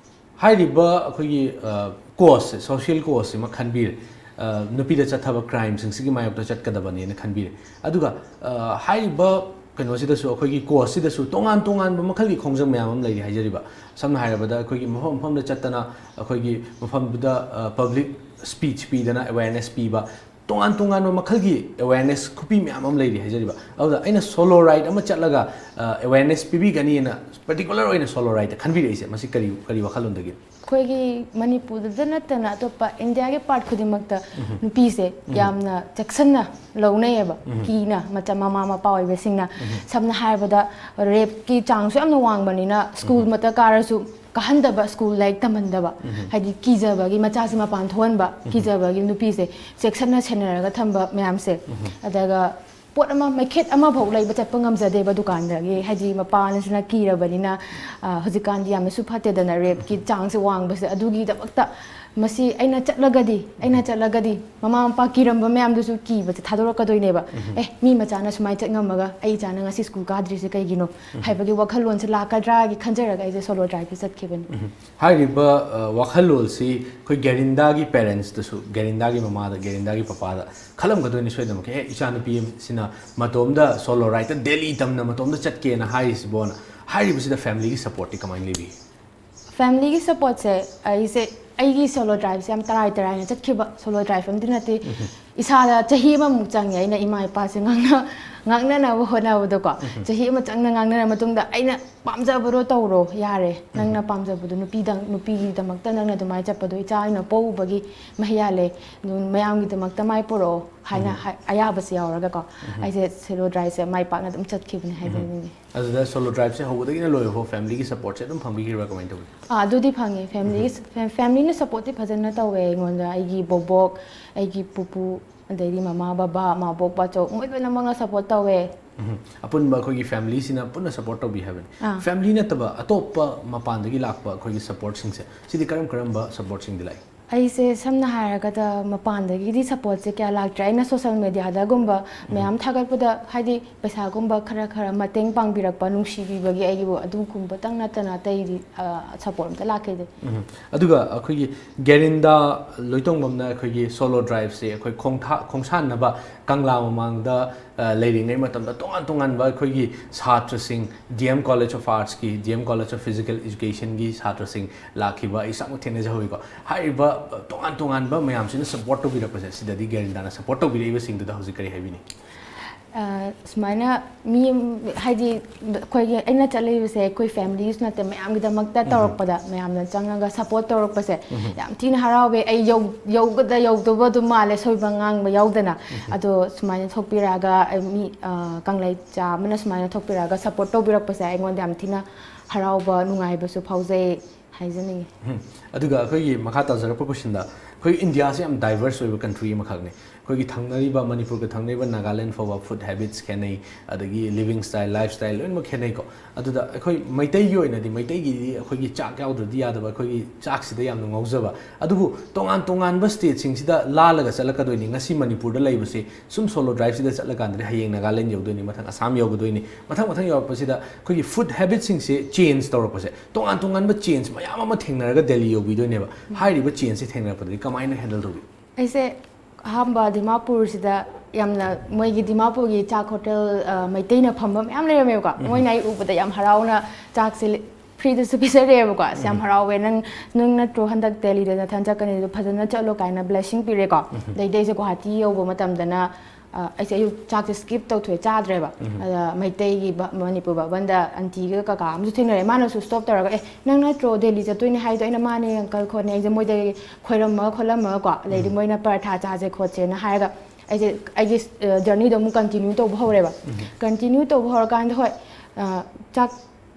ꯍꯥꯏꯔꯤꯕ ꯑꯩꯈꯣꯏꯒꯤ, ꯑ, causeꯁꯦ, social causeꯁꯤꯃ ꯈꯟꯕꯤꯔꯦ꯫ ꯑ, ꯅꯨꯄꯤꯗ ꯆꯠꯊꯕ crimeꯁꯤꯡꯁꯤꯒꯤ ꯃꯥꯌꯣꯛꯇ ꯆꯠꯀꯗꯕꯅꯦꯅ ꯈꯟꯕꯤꯔꯦ꯫ ꯑꯗꯨꯒ, ꯑ, ꯍꯥꯏꯔꯤꯕ ꯀꯩꯅꯣꯁꯤꯗꯁꯨ, ꯑꯩꯈꯣꯏꯒꯤ causeꯁꯤꯗꯁꯨ ꯇꯣꯉꯥꯟ ꯇꯣꯉꯥꯟꯕ ꯃꯈꯜꯒꯤ ꯈꯣꯡꯖꯪ ꯃꯌꯥꯝ ꯑꯃ ꯂꯩꯔꯤ ꯍꯥꯏꯖꯔꯤꯕ꯫ ꯁꯝꯅ ꯍꯥꯏꯔꯕꯗ, ꯑꯩꯈꯣꯏꯒꯤ ꯃꯐꯝ ꯃꯐꯝꯗ ꯆꯠꯇꯅ, ꯑꯩꯈꯣꯏꯒꯤ ꯃꯐꯝꯗꯨꯗ, ꯑ, public speech ꯄꯤꯗꯅ, awareness ꯄꯤꯕ, ꯇꯣꯉꯥꯟ ꯇꯣꯉꯥꯟꯕ ꯃꯈꯜꯒꯤ ꯑꯦꯋꯦꯔꯅꯦꯁ ꯈꯨꯄꯤ ꯃꯌꯥꯝ ꯑꯃ ꯂꯩꯔꯤ ꯍꯥꯏꯖꯔꯤꯕ꯫ ꯑꯗꯨꯗ ꯑꯩꯅ ꯁꯣꯂꯣ ꯔꯥꯏꯗ ꯑꯃ ꯆꯠꯂꯒ ꯑꯦꯋꯦꯔꯅꯦꯁ ꯄꯤꯕꯤꯒꯅꯤꯅ ꯄꯔꯇꯤꯀꯨꯂꯔ ꯑꯣꯏꯅ ꯁꯣꯂꯣ ꯔꯥꯏꯗ ꯈꯟꯕꯤꯔꯛꯏꯁꯦ, ꯃꯁꯤ ꯀꯔꯤ ꯀꯔꯤ ꯋꯥꯈꯜꯂꯣꯟꯗꯒꯤ? ꯑꯩꯈꯣꯏꯒꯤ ꯃꯅꯤꯄꯨꯔꯗ ꯅꯠꯇꯅ ꯑꯇꯣꯞꯄ ꯏꯟꯗꯤꯌꯥꯒꯤ ꯄꯥꯔꯠ ꯈꯨꯗꯤꯡꯃꯛꯇ ꯅꯨꯄꯤꯁꯦ ꯌꯥꯝꯅ ꯆꯦꯛꯁꯤꯟꯅ ꯂꯧꯅꯩꯌꯦꯕ꯫ ꯀꯤꯅ ꯃꯆꯥ ꯃꯃꯥ ꯃꯄꯥ ꯑꯣꯏꯕꯁꯤꯡꯅ, ꯁꯝꯅ ꯍꯥꯏꯔꯕꯗ ꯔꯦꯞꯀꯤ ꯆꯥꯡꯁꯨ ꯌꯥꯝꯅ ꯋꯥꯡꯕꯅꯤꯅ ꯁ꯭ꯀꯨꯜ ꯃꯛꯇ ꯀꯥꯔꯁꯨ ꯀꯥꯍꯟꯗꯕ, ꯁ꯭ꯀꯨꯜ ꯂꯥꯏꯔꯤꯛ ꯇꯝꯍꯟꯗꯕ, ꯍꯥꯏꯗꯤ ꯀꯤꯖꯕꯒꯤ, ꯃꯆꯥꯁꯦ ꯃꯄꯥꯟ ꯊꯣꯛꯍꯟꯕ ꯀꯤꯖꯕꯒꯤ ꯅꯨꯄꯤꯁꯦ ꯆꯦꯛꯁꯤꯟꯅ ꯁꯦꯟꯅꯔꯒ ꯊꯝꯕ ꯃꯌꯥꯝꯁꯦ꯫ ꯑꯗꯨꯒ ꯄꯣꯠ ꯑꯃ, ꯃꯩꯈꯦꯠ ꯑꯃꯐꯥꯎ ꯂꯩꯕ ꯆꯠꯄ ꯉꯝꯖꯗꯦꯕ ꯗꯨꯀꯥꯟꯗꯒꯤ, ꯍꯥꯏꯗꯤ ꯃꯄꯥꯟꯁꯤꯅ ꯀꯤꯔꯕꯅꯤꯅ꯫ ꯑ, ꯍꯧꯖꯤꯛꯀꯥꯟꯗꯤ ꯌꯥꯝꯅꯁꯨ ꯐꯠꯇꯦꯗꯅ, ꯔꯦꯞꯀꯤ ꯆꯥꯡꯁꯦ ꯋꯥꯡꯕꯁꯦ꯫ ꯑꯗꯨꯒꯤꯗꯃꯛꯇ ꯃꯁꯤ ꯑꯩꯅ ꯆꯠꯂꯒꯗꯤ, ꯑꯩꯅ ꯆꯠꯂꯒꯗꯤ ꯃꯃꯥ ꯃꯄꯥ ꯀꯤꯔꯝꯕ ꯃꯌꯥꯝꯗꯨꯁꯨ ꯀꯤꯕꯁꯦ ꯊꯥꯗꯣꯔꯛꯀꯗꯣꯏꯅꯦꯕ꯫ ꯑꯦ, ꯃꯤ ꯃꯆꯥꯅ ꯁꯨꯃꯥꯏꯅ ꯆꯠ ꯉꯝꯃꯒ ꯑꯩ ꯏꯆꯥꯅ ꯉꯁꯤ ꯁ꯭ꯀꯨꯜ ꯀꯥꯗ꯭ꯔꯤꯁꯦ ꯀꯩꯒꯤꯅꯣ ꯍꯥꯏꯕꯒꯤ ꯋꯥꯈꯜꯂꯣꯟꯁꯦ ꯂꯥꯛꯀꯗ꯭ꯔꯥꯒꯤ ꯈꯟꯖꯔꯒ ꯑꯩꯁꯦ ꯁꯣꯂꯣ ꯗ꯭ꯔꯥꯏꯚꯁꯦ ꯆꯠꯈꯤꯕꯅꯤ꯫ ꯍꯥꯏꯔꯤꯕ, ꯑ, ꯋꯥꯈꯜꯂꯣꯟꯁꯤ ꯑꯩꯈꯣꯏ ꯒꯦꯔꯤꯟꯗꯥꯒꯤ ꯄꯦꯔꯦꯟꯁꯇꯁꯨ, ꯒꯦꯔꯤꯟꯗꯥꯒꯤ ꯃꯃꯥꯗ, ꯒꯦꯔꯤꯟꯗꯥꯒꯤ ꯄꯄꯥꯗ ꯈꯜꯂꯝꯒꯗꯣꯏꯅꯤ ꯁꯣꯏꯗꯅꯃꯛꯀꯤ, "ꯑꯦ, ꯏꯆꯥꯅꯨꯄꯤ ꯑꯁꯤꯅ ꯃꯇꯣꯝꯗ ꯁꯣꯂꯣ ꯔꯥꯏꯗꯇ ꯗꯦꯜꯂꯤ ꯇꯝꯅ ꯃꯇꯣꯝꯗ ꯆꯠꯀꯦꯅ ꯍꯥꯏꯔꯤꯁꯤꯕꯣꯅ"꯫ ꯍꯥꯏꯔꯤꯕꯁꯤꯗ ꯐꯦꯃꯤꯂꯤꯒꯤ ꯁꯄꯣꯔꯠꯇꯤ ꯀꯃꯥꯏꯅ ꯂꯩꯕꯤ? ꯐꯦꯃꯤꯂꯤꯒꯤ ꯁꯄꯣꯔꯠꯁꯦ, ꯑꯩꯁꯦ ꯑꯩꯒꯤ ꯁꯣꯂꯣ ꯗ꯭ꯔꯥꯏꯚꯁꯦ ꯌꯥꯝ ꯇꯔꯥꯏ ꯇꯔꯥꯏꯅ ꯆꯠꯈꯤꯕ ꯁꯣꯂꯣ ꯗ꯭ꯔꯥꯏꯚ ꯑꯃꯗꯤ ꯅꯠꯇꯦ꯫ ꯏꯁꯥꯗ ꯆꯍꯤ ꯑꯃꯃꯨꯛ ꯆꯪꯉꯦ ꯑꯩꯅ ꯏꯃꯥ ꯏꯄꯥꯁꯦ ꯉꯥꯡꯅ-, ꯉꯥꯡꯅꯅꯕ ꯍꯣꯠꯅꯕꯗꯀꯣ꯫ ꯆꯍꯤ ꯑꯃ ꯆꯪꯅ ꯉꯥꯡꯅꯔ ꯃꯇꯨꯡꯗ ꯑꯩꯅ ꯄꯥꯝꯖꯕꯗꯣ ꯇꯧꯔꯣ, ꯌꯥꯔꯦ, ꯅꯪꯅ ꯄꯥꯝꯖꯕꯗꯣ, ꯅꯨꯄꯤꯗꯪ, ꯅꯨꯄꯤꯒꯤꯗꯃꯛꯇ ꯅꯪꯅ ꯑꯗꯨꯃꯥꯏꯅ ꯆꯠꯄꯗꯣ ꯏꯆꯥ ꯑꯣꯏꯅ ꯄꯣꯛꯎꯕꯒꯤ ꯃꯍꯩ ꯌꯥꯜꯂꯦ, ꯑꯗꯨ ꯃꯌꯥꯝꯒꯤꯗꯃꯛꯇ ꯃꯥꯏ ꯄꯨꯔꯛꯑꯣ ꯍꯥꯏꯅ ꯍꯥꯏ-, ꯑꯌꯥꯕꯁꯦ ꯌꯥꯎꯔꯒꯀꯣ꯫ ꯑꯩꯁꯦ ꯁꯣꯂꯣ ꯗ꯭ꯔꯥꯏꯚꯁꯦ ꯃꯥꯏ ꯄꯥꯛꯅ ꯑꯗꯨꯝ ꯆꯠꯈꯤꯕꯅꯦ ꯍꯥꯏꯖꯅꯤꯡꯉꯤ꯫ ꯑꯗꯨꯗ ꯁꯣꯂꯣ ꯗ꯭ꯔꯥꯏꯚꯁꯦ ꯍꯧꯕꯗꯒꯤꯅ ꯂꯣꯏꯕ ꯐꯥꯎ ꯐꯦꯃꯤꯂꯤꯒꯤ ꯁꯄꯣꯔꯠꯁꯦ ꯑꯗꯨꯝ ꯐꯪꯕꯤꯈꯤꯕ꯭ꯔꯥ, ꯀꯃꯥꯏꯅ ꯇꯧꯒꯦ? ꯑꯥ, ꯑꯗꯨꯗꯤ ꯐꯪꯉꯦ꯫ ꯐꯦꯃꯤꯂꯤꯒꯤ, ꯐꯦ-, ꯐꯦꯃꯤꯂꯤꯅ ꯁꯄꯣꯔꯠꯇꯤ ꯐꯖꯅ ꯇꯧꯋꯦ ꯑꯩꯉꯣꯟꯗ꯫ ꯑꯩꯒꯤ ꯕꯣꯕꯣꯛ, ꯑꯩꯒꯤ ꯄꯨꯄꯨ, ꯑꯗꯩꯗꯤ ꯃꯃꯥ ꯕꯕꯥ, ꯃꯥꯕꯣꯛ ꯕꯥꯆꯧ, ꯃꯣꯏ ꯂꯣꯏꯅꯃꯛꯅ ꯁꯄꯣꯔꯠ ꯇꯧꯋꯦ꯫ ꯎꯝ꯫ ꯑꯄꯨꯟꯕ ꯑꯩꯈꯣꯏꯒꯤ ꯐꯦꯃꯤꯂꯤꯁꯤꯅ ꯄꯨꯟꯅ ꯁꯄꯣꯔꯠ ꯇꯧꯕꯤ ꯍꯥꯏꯕꯅꯤ꯫ ꯑꯥ꯫ ꯐꯦꯃꯤꯂꯤ ꯅꯠꯇꯕ ꯑꯇꯣꯞꯄ ꯃꯄꯥꯟꯗꯒꯤ ꯂꯥꯛꯄ ꯑꯩꯈꯣꯏꯒꯤ ꯁꯄꯣꯔꯠꯁꯤꯡꯁꯦ, ꯁꯤꯗꯤ ꯀꯔꯝ ꯀꯔꯝꯕ ꯁꯄꯣꯔꯠꯁꯤꯡꯗꯤ ꯂꯥꯛꯏ? ꯑꯩꯁꯦ ꯁꯝꯅ ꯍꯥꯏꯔꯒꯗ ꯃꯄꯥꯟꯗꯒꯤꯗꯤ ꯁꯄꯣꯔꯠꯁꯦ ꯀꯌꯥ ꯂꯥꯛꯇ꯭ꯔꯦ꯫ ꯑꯩꯅ ꯁꯣꯁꯦꯜ ꯃꯦꯗꯤꯌꯥꯗꯒꯨꯝꯕ ꯃꯌꯥꯝ ꯊꯥꯒꯠꯄꯗ, ꯍꯥꯏꯗꯤ ꯄꯩꯁꯥꯒꯨꯝꯕ ꯈꯔ ꯈꯔ ꯃꯇꯦꯡ ꯄꯥꯡꯕꯤꯔꯛꯄ, ꯅꯨꯡꯁꯤꯕꯤꯕꯒꯤ ꯑꯩꯒꯤꯕꯨ ꯑꯗꯨꯒꯨꯝꯕꯇꯪ ꯅꯠꯇꯅ ꯑꯇꯩꯗꯤ, ꯑ, ꯁꯄꯣꯔꯠ ꯑꯝꯇ ꯂꯥꯛꯈꯤꯗꯦ꯫ ꯎꯝ꯫ ꯑꯗꯨꯒ ꯑꯩꯈꯣꯏꯒꯤ ꯒꯦꯔꯤꯟꯗꯥ ꯂꯣꯏꯇꯣꯡꯕꯝꯅ ꯑꯩꯈꯣꯏꯒꯤ ꯁꯣꯂꯣ ꯗ꯭ꯔꯥꯏꯚꯁꯦ ꯑꯩꯈꯣꯏ ꯈꯣꯡꯊꯥ-, ꯈꯣꯡꯁꯥꯟꯅꯕ ꯀꯪꯂꯥ ꯃꯃꯥꯡꯗ, ꯑ, ꯂꯩꯔꯤꯉꯩ ꯃꯇꯝꯗ ꯇꯣꯉꯥꯟ ꯇꯣꯉꯥꯟꯕ ꯑꯩꯈꯣꯏꯒꯤ ꯁꯥꯇ꯭ꯔꯁꯤꯡ, D M College of Arts ꯀꯤ, D M College of Physical Education ꯒꯤ ꯁꯥꯇ꯭ꯔꯁꯤꯡ ꯂꯥꯛꯈꯤꯕ ꯑꯩ ꯏꯁꯥꯃꯛ ꯊꯦꯡꯅꯖꯍꯧꯋꯤꯀꯣ꯫ ꯍꯥꯏꯔꯤꯕ, ꯑ, ꯇꯣꯉꯥꯟ ꯇꯣꯉꯥꯟꯕ ꯃꯌꯥꯝꯁꯤꯅ support ꯇꯧꯕꯤꯔꯛꯄꯁꯦ, ꯁꯤꯗꯗꯤ ꯒꯦꯔꯤꯟꯗꯥꯅ support ꯇꯧꯕꯤꯔꯛꯏꯕꯁꯤꯡꯗꯨꯗ ꯍꯧꯖꯤꯛ ꯀꯔꯤ ꯍꯥꯏꯕꯤꯅꯤ? ꯑ, ꯁꯨꯃꯥꯏꯅ ꯃꯤ, ꯍꯥꯏꯗꯤ, ꯑꯩꯈꯣꯏꯒꯤ, ꯑꯩꯅ ꯆꯠꯂꯤꯕꯁꯦ ꯑꯩꯈꯣꯏ familyꯁꯨ ꯅꯠꯇꯦ, ꯃꯌꯥꯝꯒꯤꯗꯃꯛꯇ ꯎꯝ꯫ ꯇꯧꯔꯛꯄꯗ, ꯃꯌꯥꯝꯅ ꯆꯪꯉꯒ support ꯇꯧꯔꯛꯄꯁꯦ ꯎꯝ꯫ ꯌꯥꯝ ꯊꯤꯅ ꯍꯔꯥꯎꯋꯦ꯫ ꯑꯩ ꯌꯧ-, ꯌꯧꯒꯗ ꯌꯧꯗꯕ ꯑꯗꯨꯝ ꯃꯥꯜꯂꯦ, ꯁꯣꯏꯕ ꯉꯥꯡꯕ ꯌꯥꯎꯗꯅ꯫ ꯎꯝ꯫ ꯑꯗꯣ ꯁꯨꯃꯥꯏꯅ ꯊꯣꯛꯄꯤꯔꯛꯑꯒ, ꯑ, ꯃꯤ, ꯑ, ꯀꯪꯂꯩꯆꯥ ꯑꯃꯅ ꯁꯨꯃꯥꯏꯅ ꯊꯣꯛꯄꯤꯔꯛꯑꯒ support ꯇꯧꯕꯤꯔꯛꯄꯁꯦ ꯑꯩꯉꯣꯟꯗ ꯌꯥꯝ ꯊꯤꯅ ꯍꯔꯥꯎꯕ, ꯅꯨꯡꯉꯥꯏꯕꯁꯨ ꯐꯥꯎꯖꯩ ꯍꯥꯏꯖꯅꯤꯡꯉꯤ꯫ ꯎꯝ꯫ ꯑꯗꯨꯒ ꯑꯩꯈꯣꯏꯒꯤ ꯃꯈꯥ ꯇꯥꯖꯔꯛꯄ questionꯗ, ꯑꯩꯈꯣꯏ ꯏꯟꯗꯤꯌꯥꯁꯦ ꯌꯥꯝ diverse ꯑꯣꯏꯕ country ꯑꯃꯈꯛꯅꯤ꯫ ꯑꯩꯈꯣꯏꯒꯤ ꯊꯪꯅꯔꯤꯕ, ꯃꯅꯤꯄꯨꯔꯒ ꯊꯪꯅꯔꯤꯕ ꯅꯥꯒꯥꯂꯦꯟ ꯐꯥꯎꯕ food habits ꯈꯦꯠꯅꯩ, ꯑꯗꯒꯤ living style, lifestyle ꯂꯣꯏꯅꯃꯛ ꯈꯦꯠꯅꯩꯀꯣ꯫ ꯑꯗꯨꯗ ꯑꯩꯈꯣꯏ ꯃꯩꯇꯩꯒꯤ ꯑꯣꯏꯅꯗꯤ, ꯃꯩꯇꯩꯒꯤꯗꯤ ꯑꯩꯈꯣꯏꯒꯤ ꯆꯥꯛ ꯌꯥꯎꯗ꯭ꯔꯗꯤ ꯌꯥꯗꯕ, ꯑꯩꯈꯣꯏꯒꯤ ꯆꯥꯛꯁꯤꯗ ꯌꯥꯝꯅ ꯉꯥꯎꯖꯕ꯫ ꯑꯗꯨꯕꯨ ꯇꯣꯉꯥꯟ ꯇꯣꯉꯥꯟꯕ stateꯁꯤꯡꯁꯤꯗ ꯂꯥꯜꯂꯒ ꯆꯠꯂꯛꯀꯗꯣꯏꯅꯤ꯫ ꯉꯁꯤ ꯃꯅꯤꯄꯨꯔꯗ ꯂꯩꯕꯁꯤ ꯁꯨꯝ solo driveꯁꯤꯗ ꯆꯠꯂꯀꯥꯟꯗꯗꯤ ꯍꯌꯦꯡ ꯅꯥꯒꯥꯂꯦꯟ ꯌꯧꯗꯣꯏꯅꯤ, ꯃꯊꯪ ꯑꯁꯥꯝ ꯌꯧꯒꯗꯣꯏꯅꯤ, ꯃꯊꯪ ꯃꯊꯪ ꯌꯧꯔꯛꯄꯁꯤꯗ ꯑꯩꯈꯣꯏꯒꯤ food habitꯁꯤꯡꯁꯦ change ꯇꯧꯔꯛꯄꯁꯦ, ꯇꯣꯉꯥꯟ ꯇꯣꯉꯥꯟꯕ change ꯃꯌꯥꯝ ꯑꯃ ꯊꯦꯡꯅꯔꯒ ꯗꯦꯜꯂꯤ ꯌꯧꯕꯤꯗꯣꯏꯅꯦꯕ꯫ ꯎꯝ꯫ ꯍꯥꯏꯔꯤꯕ changeꯁꯦ ꯊꯦꯡꯅꯔꯛꯄꯗꯗꯤ ꯀꯃꯥꯏꯅ handle ꯇꯧꯕꯤ? ꯑꯩꯁꯦ ꯑꯍꯥꯟꯕ ꯗꯤꯃꯥꯄꯨꯔꯁꯤꯗ ꯌꯥꯝꯅ, ꯃꯣꯏꯒꯤ ꯗꯤꯃꯥꯄꯨꯔꯒꯤ ꯆꯥꯛ hotel, ꯑ, ꯃꯩꯇꯩꯅ ꯐꯝꯕ ꯃꯌꯥꯝ ꯂꯩꯔꯝꯃꯦꯕꯀꯣ꯫ ꯎꯝ꯫ ꯃꯣꯏꯅ ꯑꯩ ꯎꯕꯗ ꯌꯥꯝ ꯍꯔꯥꯎꯅ ꯆꯥꯛꯁꯦ ꯂꯤ-, freeꯗꯁꯨ ꯄꯤꯖꯔꯛꯑꯦꯕꯀꯣ꯫ "ꯑꯁ, ꯌꯥꯝ ꯎꯝ꯫ ꯍꯔꯥꯎꯋꯦ, ꯅꯪ, ꯅꯪ ꯅꯠꯇ꯭ꯔꯣ ꯍꯟꯗꯛ ꯗꯦꯜꯂꯤꯗ ꯅꯊꯟ ꯆꯠꯀꯅꯤꯗꯣ, ꯐꯖꯅ ꯆꯠꯂꯣ" ꯀꯥꯏꯅ blessing ꯄꯤꯔꯦꯀꯣ꯫ ꯎꯝ꯫ ꯑꯗꯩꯗꯤ ꯑꯩꯁꯦ ꯒꯨꯋꯥꯍꯥꯇꯤ ꯌꯧꯕ ꯃꯇꯝꯗꯅ, ꯑ, ꯑꯩꯁꯦ ꯑꯌꯨꯛ ꯆꯥꯛꯁꯦ skip ꯇꯧꯊꯣꯛꯑꯦ, ꯆꯥꯗ꯭ꯔꯦꯕ꯫ ꯎꯝ꯫ ꯑꯗ ꯃꯩꯇꯩꯒꯤ ꯚ-, ꯃꯅꯤꯄꯨꯔ ꯚꯕꯟꯗ auntyꯒ ꯀꯀꯥ ꯑꯃꯁꯨ ꯊꯦꯡꯅꯔꯦ꯫ ꯃꯥꯅꯁꯨ stop ꯇꯧꯔꯒ, "ꯑꯦ, ꯅꯪ ꯅꯠꯇ꯭ꯔꯣ ꯗꯦꯜꯂꯤ ꯆꯠꯇꯣꯏꯅꯦ ꯍꯥꯏꯗꯣ?" ꯑꯩꯅ, "ꯃꯥꯅꯦ uncle" ꯈꯣꯠꯅꯦ꯫ ꯑꯩꯁꯦ ꯃꯣꯏꯗ ꯈꯣꯏꯔꯝꯃꯒ ꯈꯣꯠꯂꯝꯃꯒꯀꯣ, ꯑꯗꯩꯗꯤ ꯎꯝ꯫ ꯃꯣꯏꯅ ꯄꯔꯊꯥ ꯆꯥꯁꯦ ꯈꯣꯠꯁꯦꯅ ꯍꯥꯏꯔꯒ, ꯑꯩꯁꯦ ꯑꯩꯒꯤ, ꯑ, journeyꯗꯣ ꯑꯃꯨꯛ continue ꯇꯧꯕ ꯍꯧꯔꯦꯕ꯫ ꯎꯝ꯫ Continue ꯇꯧꯕ ꯍꯧꯔꯀꯥꯟꯗ, ꯍꯣꯏ, ꯑ, ꯆꯥꯛ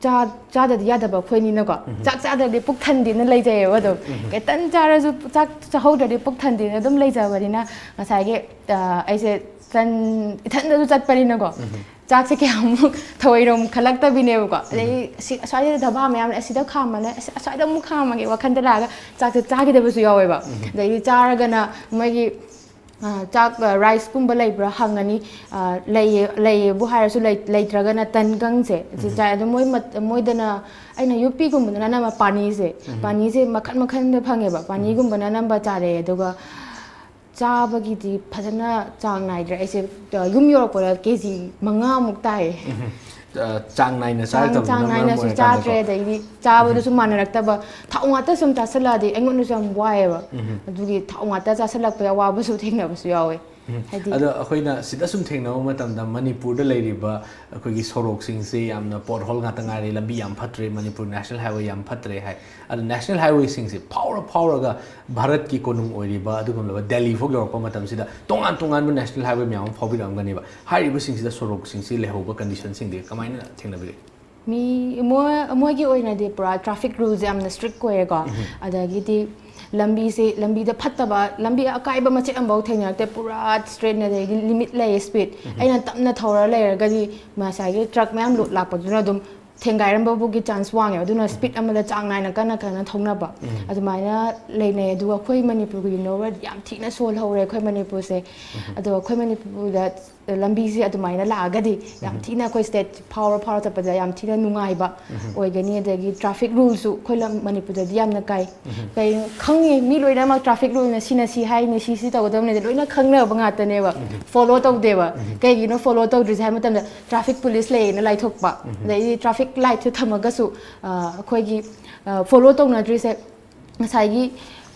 ꯆꯥ-, ꯆꯥꯗꯗꯤ ꯌꯥꯗꯕ ꯑꯩꯈꯣꯏꯅꯤꯅꯀꯣ꯫ ꯎꯝ꯫ ꯆꯥꯛ ꯆꯥꯗ꯭ꯔꯗꯤ ꯄꯨꯛ ꯊꯟꯗꯦꯅ ꯂꯩꯖꯩꯌꯦꯕ ꯑꯗꯨꯝ꯫ ꯎꯝ꯫ ꯈꯤꯇꯪ ꯆꯥꯔꯁꯨ ꯆꯥꯛ ꯆꯥꯍꯧꯗ꯭ꯔꯗꯤ ꯄꯨꯛ ꯊꯟꯗꯦꯅ ꯑꯗꯨꯝ ꯂꯩꯖꯕꯅꯤꯅ, ꯉꯁꯥꯏꯒꯤ, ꯑ, ꯑꯩꯁꯦ ꯇꯟ-, ꯏꯊꯟꯗꯁꯨ ꯆꯠꯄꯅꯤꯅꯀꯣ꯫ ꯎꯝ꯫ ꯆꯥꯛꯁꯦ ꯀꯌꯥꯃꯨꯛ ꯊꯧꯑꯣꯏꯔꯣꯝ ꯈꯜꯂꯛꯇꯕꯤꯅꯦꯕꯀꯣ꯫ ꯎꯝ꯫ ꯑꯗꯩ ꯁꯤ, ꯑꯁ꯭ꯋꯥꯏꯗ ꯙꯕꯥ ꯃꯌꯥꯝ ꯂꯩ, ꯑꯁꯤꯗ ꯈꯥꯝꯃꯅꯤ, ꯑꯁ-, ꯑꯁ꯭ꯋꯥꯏꯗ ꯑꯃꯨꯛ ꯈꯥꯝꯃꯒꯦ ꯋꯥꯈꯟꯗ ꯂꯥꯛꯑꯒ ꯆꯥꯛꯁꯦ ꯆꯥꯈꯤꯗꯕꯁꯨ ꯌꯥꯎꯋꯦꯕ꯫ ꯎꯝ꯫ ꯑꯗꯩꯗꯤ ꯆꯥꯔꯒꯅ ꯃꯣꯏꯒꯤ, ꯑ, ꯆꯥꯛ, ꯑ, riceꯀꯨꯝꯕ ꯂꯩꯕ꯭ꯔꯥ ꯍꯪꯉꯅꯤ꯫ ꯑ, ꯂꯩꯌꯦ, ꯂꯩꯌꯦꯕꯨ ꯍꯥꯏꯔꯁꯨ ꯂꯩ-, ꯂꯩꯇ꯭ꯔꯒꯅ ꯇꯟꯒꯪꯁꯦ ꯁꯤ ꯎꯝ꯫ ꯆꯥꯏ꯫ ꯑꯗꯣ ꯃꯣꯏ ꯃꯠ-, ꯃꯣꯏꯗꯅ, ꯑꯩꯅ ꯌꯨ ꯄꯤꯒꯨꯝꯕꯗꯅ ꯑꯅꯝꯕ ꯄꯥꯅꯤꯁꯦ, ꯎꯝ꯫ ꯄꯥꯅꯤꯁꯦ ꯃꯈꯟ ꯃꯈꯟꯗ ꯐꯪꯉꯦꯕ꯫ ꯎꯝ꯫ ꯄꯥꯅꯤꯒꯨꯝꯕꯅ ꯑꯅꯝꯕ ꯆꯥꯔꯛꯑꯦ꯫ ꯑꯗꯨꯒ ꯆꯥꯕꯒꯤꯗꯤ ꯐꯖꯅ ꯆꯥꯡ ꯅꯥꯏꯗ꯭ꯔꯦ꯫ ꯑꯩꯁꯦ, ꯑ, ꯌꯨꯝ ꯌꯧꯔꯛꯄꯗ ꯀꯦ ꯖꯤ ꯃꯉꯥꯃꯨꯛ ꯇꯥꯏꯌꯦ꯫ ꯎꯝ꯫ ꯑ, ꯆꯥꯡ ꯅꯥꯏꯅ ꯆꯥꯡ ꯆꯥꯔꯛꯇꯕꯗꯨꯅ ꯆꯥꯡ ꯃꯔꯝ ꯅꯥꯏꯅꯁꯨ ꯑꯣꯏꯔꯀꯥꯟꯗꯀꯣ꯫ ꯆꯥꯗ꯭ꯔꯦ, ꯑꯗꯩꯗꯤ ꯆꯥꯕꯗꯁꯨ ꯃꯥꯟꯅꯔꯛꯇꯕ, ꯊꯥꯎ ꯉꯥꯛꯇ ꯁꯨꯝ ꯆꯥꯁꯤꯜꯂꯛꯑꯗꯤ ꯑꯩꯉꯣꯟꯗꯁꯨ ꯌꯥꯝ ꯋꯥꯏꯑꯦꯕ꯫ ꯎꯝ꯫ ꯑꯗꯨꯒꯤ ꯊꯥꯎ ꯉꯥꯛꯇ ꯆꯥꯁꯤꯜꯂꯛꯄꯒꯤ ꯑꯋꯥꯕꯁꯨ ꯊꯦꯡꯅꯕꯁꯨ ꯌꯥꯎꯋꯦ꯫ ꯍꯥꯏꯗꯤ ꯑꯗꯣ ꯑꯩꯈꯣꯏꯅ ꯁꯤꯗ ꯁꯨꯝ ꯊꯦꯡꯅꯕ ꯃꯇꯝꯗ ꯃꯅꯤꯄꯨꯔꯗ ꯂꯩꯔꯤꯕ ꯑꯩꯈꯣꯏꯒꯤ ꯁꯣꯔꯣꯛꯁꯤꯡꯁꯦ ꯌꯥꯝꯅ ꯄꯣꯠ ꯍꯣꯜ ꯉꯥꯛꯇ ꯉꯥꯏꯔꯦ, ꯂꯝꯕꯤ ꯌꯥꯝ ꯐꯠꯇ꯭ꯔꯦ, ꯃꯅꯤꯄꯨꯔ ꯅꯦꯁꯅꯦꯜ ꯍꯥꯏꯋꯦ ꯌꯥꯝ ꯐꯠꯇ꯭ꯔꯦ ꯍꯥꯏ꯫ ꯑꯗꯣ ꯅꯦꯁꯅꯦꯜ ꯍꯥꯏꯋꯦꯁꯤꯡꯁꯦ ꯐꯥꯎꯔ ꯐꯥꯎꯔꯒ ꯚꯥꯔꯠꯀꯤ ꯀꯣꯅꯨꯡ ꯑꯣꯏꯔꯤꯕ ꯑꯗꯨꯒꯨꯝꯂꯕ ꯗꯦꯜꯂꯤ ꯐꯥꯎ ꯌꯧꯔꯛꯄ ꯃꯇꯝꯁꯤꯗ ꯇꯣꯉꯥꯟ ꯇꯣꯉꯥꯟꯕ ꯅꯦꯁꯅꯦꯜ ꯍꯥꯏꯋꯦ ꯃꯌꯥꯝ ꯑꯃ ꯐꯥꯎꯕꯤꯔꯛꯑꯝꯒꯅꯦꯕ꯫ ꯍꯥꯏꯔꯤꯕꯁꯤꯡꯁꯤꯗ ꯁꯣꯔꯣꯛꯁꯤꯡꯁꯤ ꯂꯩꯍꯧꯕ ꯀꯟꯗꯤꯁꯟꯁꯤꯡꯗꯤ ꯀꯃꯥꯏꯅ ꯊꯦꯡꯅꯕꯤꯔꯤ? ꯃꯤ ꯃꯣꯏ ꯃꯣꯏꯒꯤ ꯑꯣꯏꯅꯗꯤ ꯄꯨꯔꯥ ꯇ꯭ꯔꯥꯐꯤꯛ ꯔꯨꯜꯁꯦ ꯌꯥꯝꯅ ꯁ꯭ꯇ꯭ꯔꯤꯛ ꯑꯣꯏꯌꯦꯀꯣ꯫ ꯑꯗꯒꯤꯗꯤ ꯂꯝꯕꯤꯁꯦ, ꯂꯝꯕꯤꯗ ꯐꯠꯇꯕ, ꯂꯝꯕꯤ ꯑꯀꯥꯏꯕ ꯃꯆꯦꯠ ꯑꯃꯐꯥꯎ ꯊꯦꯡꯅꯔꯛꯇꯦ꯫ ꯄꯨꯔꯥ ꯁ꯭ꯇ꯭ꯔꯦꯠꯅ, ꯑꯗꯩꯗꯤ ꯂꯤꯃꯤꯠ ꯂꯩꯌꯦ ꯁ꯭ꯄꯤꯠ꯫ ꯑꯩꯅ ꯇꯞꯅ ꯊꯧꯔ ꯂꯩꯔꯒꯗꯤ ꯉꯁꯥꯏꯒꯤ ꯇ꯭ꯔꯛ ꯃꯌꯥꯝ ꯂꯣꯗ ꯂꯥꯛꯄꯗꯨꯅ ꯑꯗꯨꯝ ꯊꯦꯡꯒꯥꯏꯔꯝꯕꯕꯨꯒꯤ ꯆꯥꯟꯁ ꯋꯥꯡꯉꯦ꯫ ꯑꯗꯨꯅ ꯁ꯭ꯄꯤꯠ ꯑꯃꯗ ꯆꯥꯡ ꯅꯥꯏꯅ ꯀꯟꯅ ꯀꯟꯅ ꯊꯧꯅꯕ ꯑꯗꯨꯃꯥꯏꯅ ꯂꯩꯅꯩ꯫ ꯑꯗꯨꯒ ꯑꯩꯈꯣꯏ ꯃꯅꯤꯄꯨꯔꯒꯤ ꯌꯦꯡꯅꯧꯔꯗꯤ ꯌꯥꯝ ꯊꯤꯅ ꯁꯣꯜꯍꯧꯔꯦ ꯑꯩꯈꯣꯏ ꯃꯅꯤꯄꯨꯔꯁꯦ꯫ ꯑꯗꯣ ꯑꯩꯈꯣꯏ ꯃꯅꯤꯄꯨꯔꯗ ꯂꯝꯕꯤꯁꯦ ꯑꯗꯨꯃꯥꯏꯅ ꯂꯥꯛꯑꯒꯗꯤ ꯌꯥꯝ ꯊꯤꯅ ꯑꯩꯈꯣꯏ ꯁ꯭ꯇꯦꯠ ꯐꯥꯎꯔ ꯐꯥꯎꯔ ꯆꯠꯄꯗ ꯌꯥꯝ ꯊꯤꯅ ꯅꯨꯡꯉꯥꯏꯕ ꯑꯣꯏꯒꯅꯤ꯫ ꯑꯗꯒꯤ ꯇ꯭ꯔꯥꯐꯤꯛ ꯔꯨꯜꯁꯨ ꯑꯩꯈꯣꯏ ꯂꯝ ꯃꯅꯤꯄꯨꯔꯗꯗꯤ ꯌꯥꯝꯅ ꯀꯥꯏ꯫ ꯀꯩ ꯈꯪꯉꯤ, ꯃꯤ ꯂꯣꯏꯅꯃꯛ ꯇ꯭ꯔꯥꯐꯤꯛ ꯔꯨꯜꯅ ꯁꯤꯅ ꯁꯤ ꯍꯥꯏꯅꯤ, ꯁꯤ ꯁꯤ ꯇꯧꯒꯗꯕꯅꯤ, ꯂꯣꯏꯅ ꯈꯪꯅꯕ ꯉꯥꯛꯇꯅꯦꯕ꯫ ꯐꯣꯂꯣ ꯇꯧꯗꯦꯕ꯫ ꯀꯩꯒꯤꯅꯣ ꯐꯣꯂꯣ ꯇꯧꯗ꯭ꯔꯤꯁꯦ ꯍꯥꯏꯕ ꯃꯇꯝꯗ ꯇ꯭ꯔꯥꯐꯤꯛ ꯄꯨꯂꯤꯁ ꯂꯩꯌꯦꯅ ꯂꯥꯏꯊꯣꯛꯄ꯫ ꯑꯗꯩꯗꯤ ꯇ꯭ꯔꯥꯐꯤꯛ ꯂꯥꯏꯠꯁꯦ ꯊꯝꯃꯒꯁꯨ, ꯑ, ꯑꯩꯈꯣꯏꯒꯤ, ꯑ, ꯐꯣꯂꯣ ꯇꯧꯅꯗ꯭ꯔꯤꯁꯦ ꯉꯁꯥꯏꯒꯤ,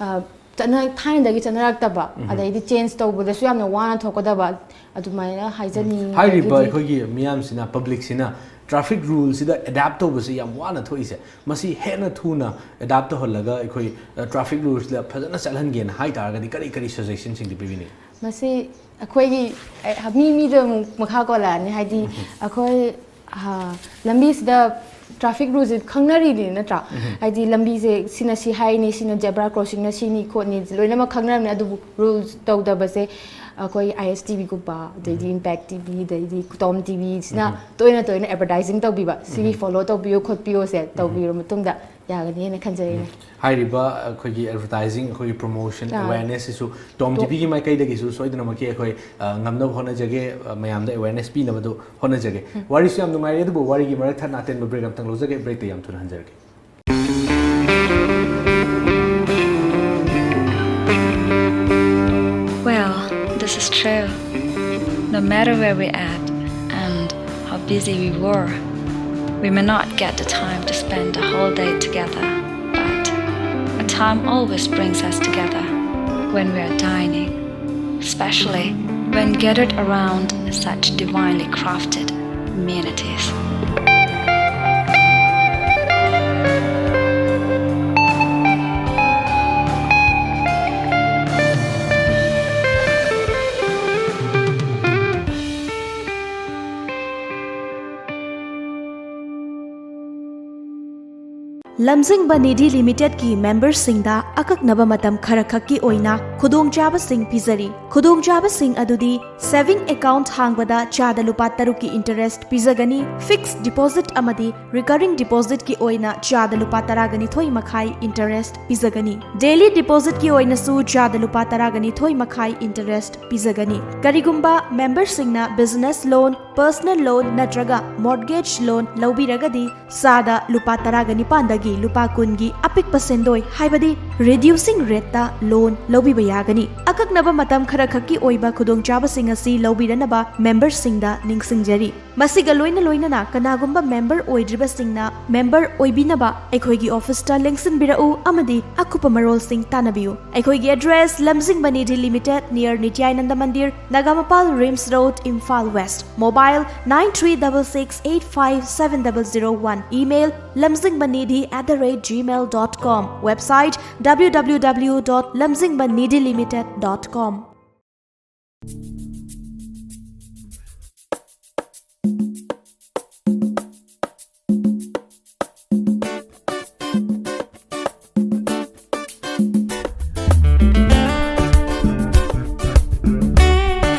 ꯑ, ꯆꯠꯅ-, ꯊꯥꯏꯅꯗꯒꯤ ꯆꯠꯅꯔꯛꯇꯕ, ꯑꯗꯩꯗꯤ ꯆꯦꯟꯖ ꯇꯧꯕꯗꯁꯨ ꯌꯥꯝꯅ ꯋꯥꯅ ꯊꯣꯛꯀꯗꯕ, ꯑꯗꯨꯃꯥꯏꯅ ꯍꯥꯏꯖꯅꯤꯡꯉꯤ꯫ ꯍꯥꯏꯔꯤꯕ ꯑꯗꯒꯤꯗꯤ ꯑꯩꯈꯣꯏꯒꯤ ꯃꯤꯌꯥꯝꯁꯤꯅ, ꯄꯕ꯭ꯂꯤꯛꯁꯤꯅ ꯇ꯭ꯔꯥꯐꯤꯛ ꯔꯨꯜꯁꯤꯗ ꯑꯦꯗꯥꯞ ꯇꯧꯕꯁꯤ ꯌꯥꯝ ꯋꯥꯅ ꯊꯣꯛꯏꯁꯦ, ꯃꯁꯤ ꯍꯦꯟꯅ ꯊꯨꯅ ꯑꯦꯗꯥꯞ ꯇꯧꯍꯜꯂꯒ ꯑꯩꯈꯣꯏ, ꯑ, ꯇ꯭ꯔꯥꯐꯤꯛ ꯔꯨꯜꯁꯤꯗ ꯐꯖꯅ ꯆꯠꯍꯟꯒꯦꯅ ꯍꯥꯏ ꯇꯥꯔꯒꯗꯤ ꯀꯔꯤ ꯀꯔꯤ ꯁꯖꯦꯁꯟꯁꯤꯡꯗꯤ ꯄꯤꯕꯤꯅꯤꯡꯉꯤ? ꯃꯁꯤ ꯑꯩꯈꯣꯏꯒꯤ, ꯑꯦ, ꯃꯤ ꯃꯤꯗ ꯑꯃꯨꯛ ꯃꯈꯥ ꯄꯣꯜꯂꯛꯑꯅꯤ꯫ ꯍꯥꯏꯗꯤ ꯑꯩꯈꯣꯏ, ꯑ, ꯂꯝꯕꯤꯁꯤꯗ ꯇ꯭ꯔꯥꯐꯤꯛ ꯔꯨꯜꯁꯦ ꯈꯪꯅꯔꯤꯅꯤ ꯅꯠꯇ꯭ꯔꯥ? ꯍꯥꯏꯗꯤ ꯂꯝꯕꯤꯁꯦ ꯁꯤꯅ ꯁꯤ ꯍꯥꯏꯅꯤ, ꯁꯤꯅ ꯖꯦꯕ꯭ꯔꯥ ꯀ꯭ꯔꯣꯁꯤꯡꯅ ꯁꯤꯅꯤ ꯈꯣꯠꯅꯤ ꯂꯣꯏꯅꯃꯛ ꯈꯪꯅꯔꯝꯅꯤ꯫ ꯑꯗꯨꯕꯨ ꯔꯨꯜꯁ ꯇꯧꯗꯕꯁꯦ ꯑꯩꯈꯣꯏ ꯑꯥꯏ ꯑꯦꯁ ꯇꯤ ꯚꯤꯒꯨꯝꯕ, ꯑꯗꯩꯗꯤ ꯏꯝꯄꯦꯛ ꯇꯤ ꯚꯤ, ꯑꯗꯩꯗꯤ ꯇꯣꯝ ꯇꯤ ꯚꯤꯁꯤꯅ ꯇꯣꯏꯅ ꯇꯣꯏꯅ ꯑꯦꯗꯚꯔꯇꯥꯏꯖꯤꯡ ꯇꯧꯕꯤꯕ, ꯁꯤꯒꯤ ꯐꯣꯂꯣ ꯇꯧꯕꯤꯌꯨ ꯈꯣꯠꯄꯤꯌꯨꯁꯦ ꯇꯧꯕꯤꯔ ꯃꯇꯨꯡꯗ ꯌꯥꯒꯅꯤꯅ ꯈꯟꯖꯩ ꯑꯩꯅ꯫ ꯍꯥꯏꯔꯤꯕ ꯑꯩꯈꯣꯏꯒꯤ ꯑꯦꯗꯚꯔꯇꯥꯏꯖꯤꯡ, ꯑꯩꯈꯣꯏꯒꯤ ꯄ꯭ꯔꯣꯃꯣꯁꯟ, ꯑꯥ꯫ ꯑꯦꯋꯦꯔꯅꯦꯁꯁꯤꯁꯨ ꯇꯣꯝ ꯇꯤ ꯚꯤꯒꯤ ꯃꯥꯏꯀꯩꯗꯒꯤꯁꯨ ꯁꯣꯏꯗꯅꯃꯛꯀꯤ ꯑꯩꯈꯣꯏ, ꯑ, ꯉꯝꯅꯕ ꯍꯣꯠꯅꯖꯒꯦ, ꯑ, ꯃꯌꯥꯝꯗ ꯑꯦꯋꯦꯔꯅꯦꯁ ꯄꯤꯅꯕꯗꯨ ꯍꯣꯠꯅꯖꯒꯦ꯫ ꯋꯥꯔꯤꯁꯨ ꯌꯥꯝ ꯅꯨꯡꯉꯥꯏꯔꯦ, ꯑꯗꯨꯕꯨ ꯋꯥꯔꯤꯒꯤ ꯃꯔꯛ ꯊꯠꯅ ꯑꯇꯦꯟꯕ ꯕ꯭ꯔꯦꯛ ꯑꯃꯇꯪ ꯂꯧꯖꯒꯦ꯫ ꯕ꯭ꯔꯦꯛꯇ ꯌꯥꯝ ꯊꯨꯅ ꯍꯟꯖꯔꯛꯀꯦ꯫ This is true. No matter where we at and how busy we were, we may not get the time to spend the whole day together, but a time always brings us together when we are dining, especially when gathered around such divinely crafted amenities. ꯂꯝꯖꯤꯡꯕ ꯅꯤꯙꯤ ꯂꯤꯃꯤꯇꯦꯗꯀꯤ ꯃꯦꯝꯕꯔꯁꯤꯡꯗ ꯑꯀꯛꯅꯕ ꯃꯇꯝ ꯈꯔꯈꯛꯀꯤ ꯑꯣꯏꯅ ꯈꯨꯗꯣꯡꯆꯥꯕꯁꯤꯡ ꯄꯤꯖꯔꯤ꯫ ꯈꯨꯗꯣꯡꯆꯥꯕꯁꯤꯡ ꯑꯗꯨꯗꯤ saving account ꯍꯥꯡꯕꯗ ꯆꯥꯗ ꯂꯨꯄꯥ ꯇꯔꯨꯛꯀꯤ interest ꯄꯤꯖꯒꯅꯤ, fixed deposit ꯑꯃꯗꯤ recurring depositꯀꯤ ꯑꯣꯏꯅ ꯆꯥꯗ ꯂꯨꯄꯥ ꯇꯔꯥꯒ ꯅꯤꯊꯣꯏ ꯃꯈꯥꯏ interest ꯄꯤꯖꯒꯅꯤ꯫ Daily depositꯀꯤ ꯑꯣꯏꯅꯁꯨ ꯆꯥꯗ ꯂꯨꯄꯥ ꯇꯔꯥꯒ ꯅꯤꯊꯣꯏ ꯃꯈꯥꯏ interest ꯄꯤꯖꯒꯅꯤ꯫ ꯀꯔꯤꯒꯨꯝꯕ ꯃꯦꯝꯕꯔꯁꯤꯡꯅ business loan, personal loan ꯅꯠꯇ꯭ꯔꯒ mortgage loan ꯂꯧꯕꯤꯔꯒꯗꯤ ꯆꯥꯗ ꯂꯨꯄꯥ ꯇꯔꯥꯒ ꯅꯤꯄꯥꯟꯗꯒꯤ ꯂꯨꯄꯥ ꯀꯨꯟꯒꯤ ꯑꯄꯤꯛꯄ ꯁꯦꯟꯗꯣꯏ ꯍꯥꯏꯕꯗꯤ reducing rateꯇ loan ꯂꯧꯕꯤꯕ ꯌꯥꯒꯅꯤ꯫ ꯑꯀꯛꯅꯕ ꯃꯇꯝ ꯈꯔꯈꯛꯀꯤ ꯑꯣꯏꯕ ꯈꯨꯗꯣꯡꯆꯥꯕꯁꯤꯡ ꯑꯁꯤ ꯂꯧꯕꯤꯗꯅꯕ ꯃꯦꯝꯕꯔꯁꯤꯡꯗ ꯅꯤꯡꯁꯤꯡꯖꯔꯤ꯫ ꯃꯁꯤꯒ ꯂꯣꯏꯅ ꯂꯣꯏꯅꯅ ꯀꯅꯥꯒꯨꯝꯕ ꯃꯦꯝꯕꯔ ꯑꯣꯏꯗ꯭ꯔꯤꯕꯁꯤꯡꯅ ꯃꯦꯝꯕꯔ ꯑꯣꯏꯕꯤꯅꯕ ꯑꯩꯈꯣꯏꯒꯤ ꯑꯣꯐꯤꯁꯇ ꯂꯦꯡꯁꯤꯟꯕꯤꯔꯛꯎ ꯑꯃꯗꯤ ꯑꯀꯨꯞꯄ ꯃꯔꯣꯜꯁꯤꯡ ꯇꯥꯟꯅꯕꯤꯌꯨ꯫ ꯑꯩꯈꯣꯏꯒꯤ address: Lamjingba Nidhi limited, near Nityananda Mandir, Nagamapal, RIMS road, Imphal west. Mobile: nine three double six eight five seven double zero one. Email: lamjingbanidhi at the rate gmail dot com. Website: www dot lamjingbanidhilimited dot com.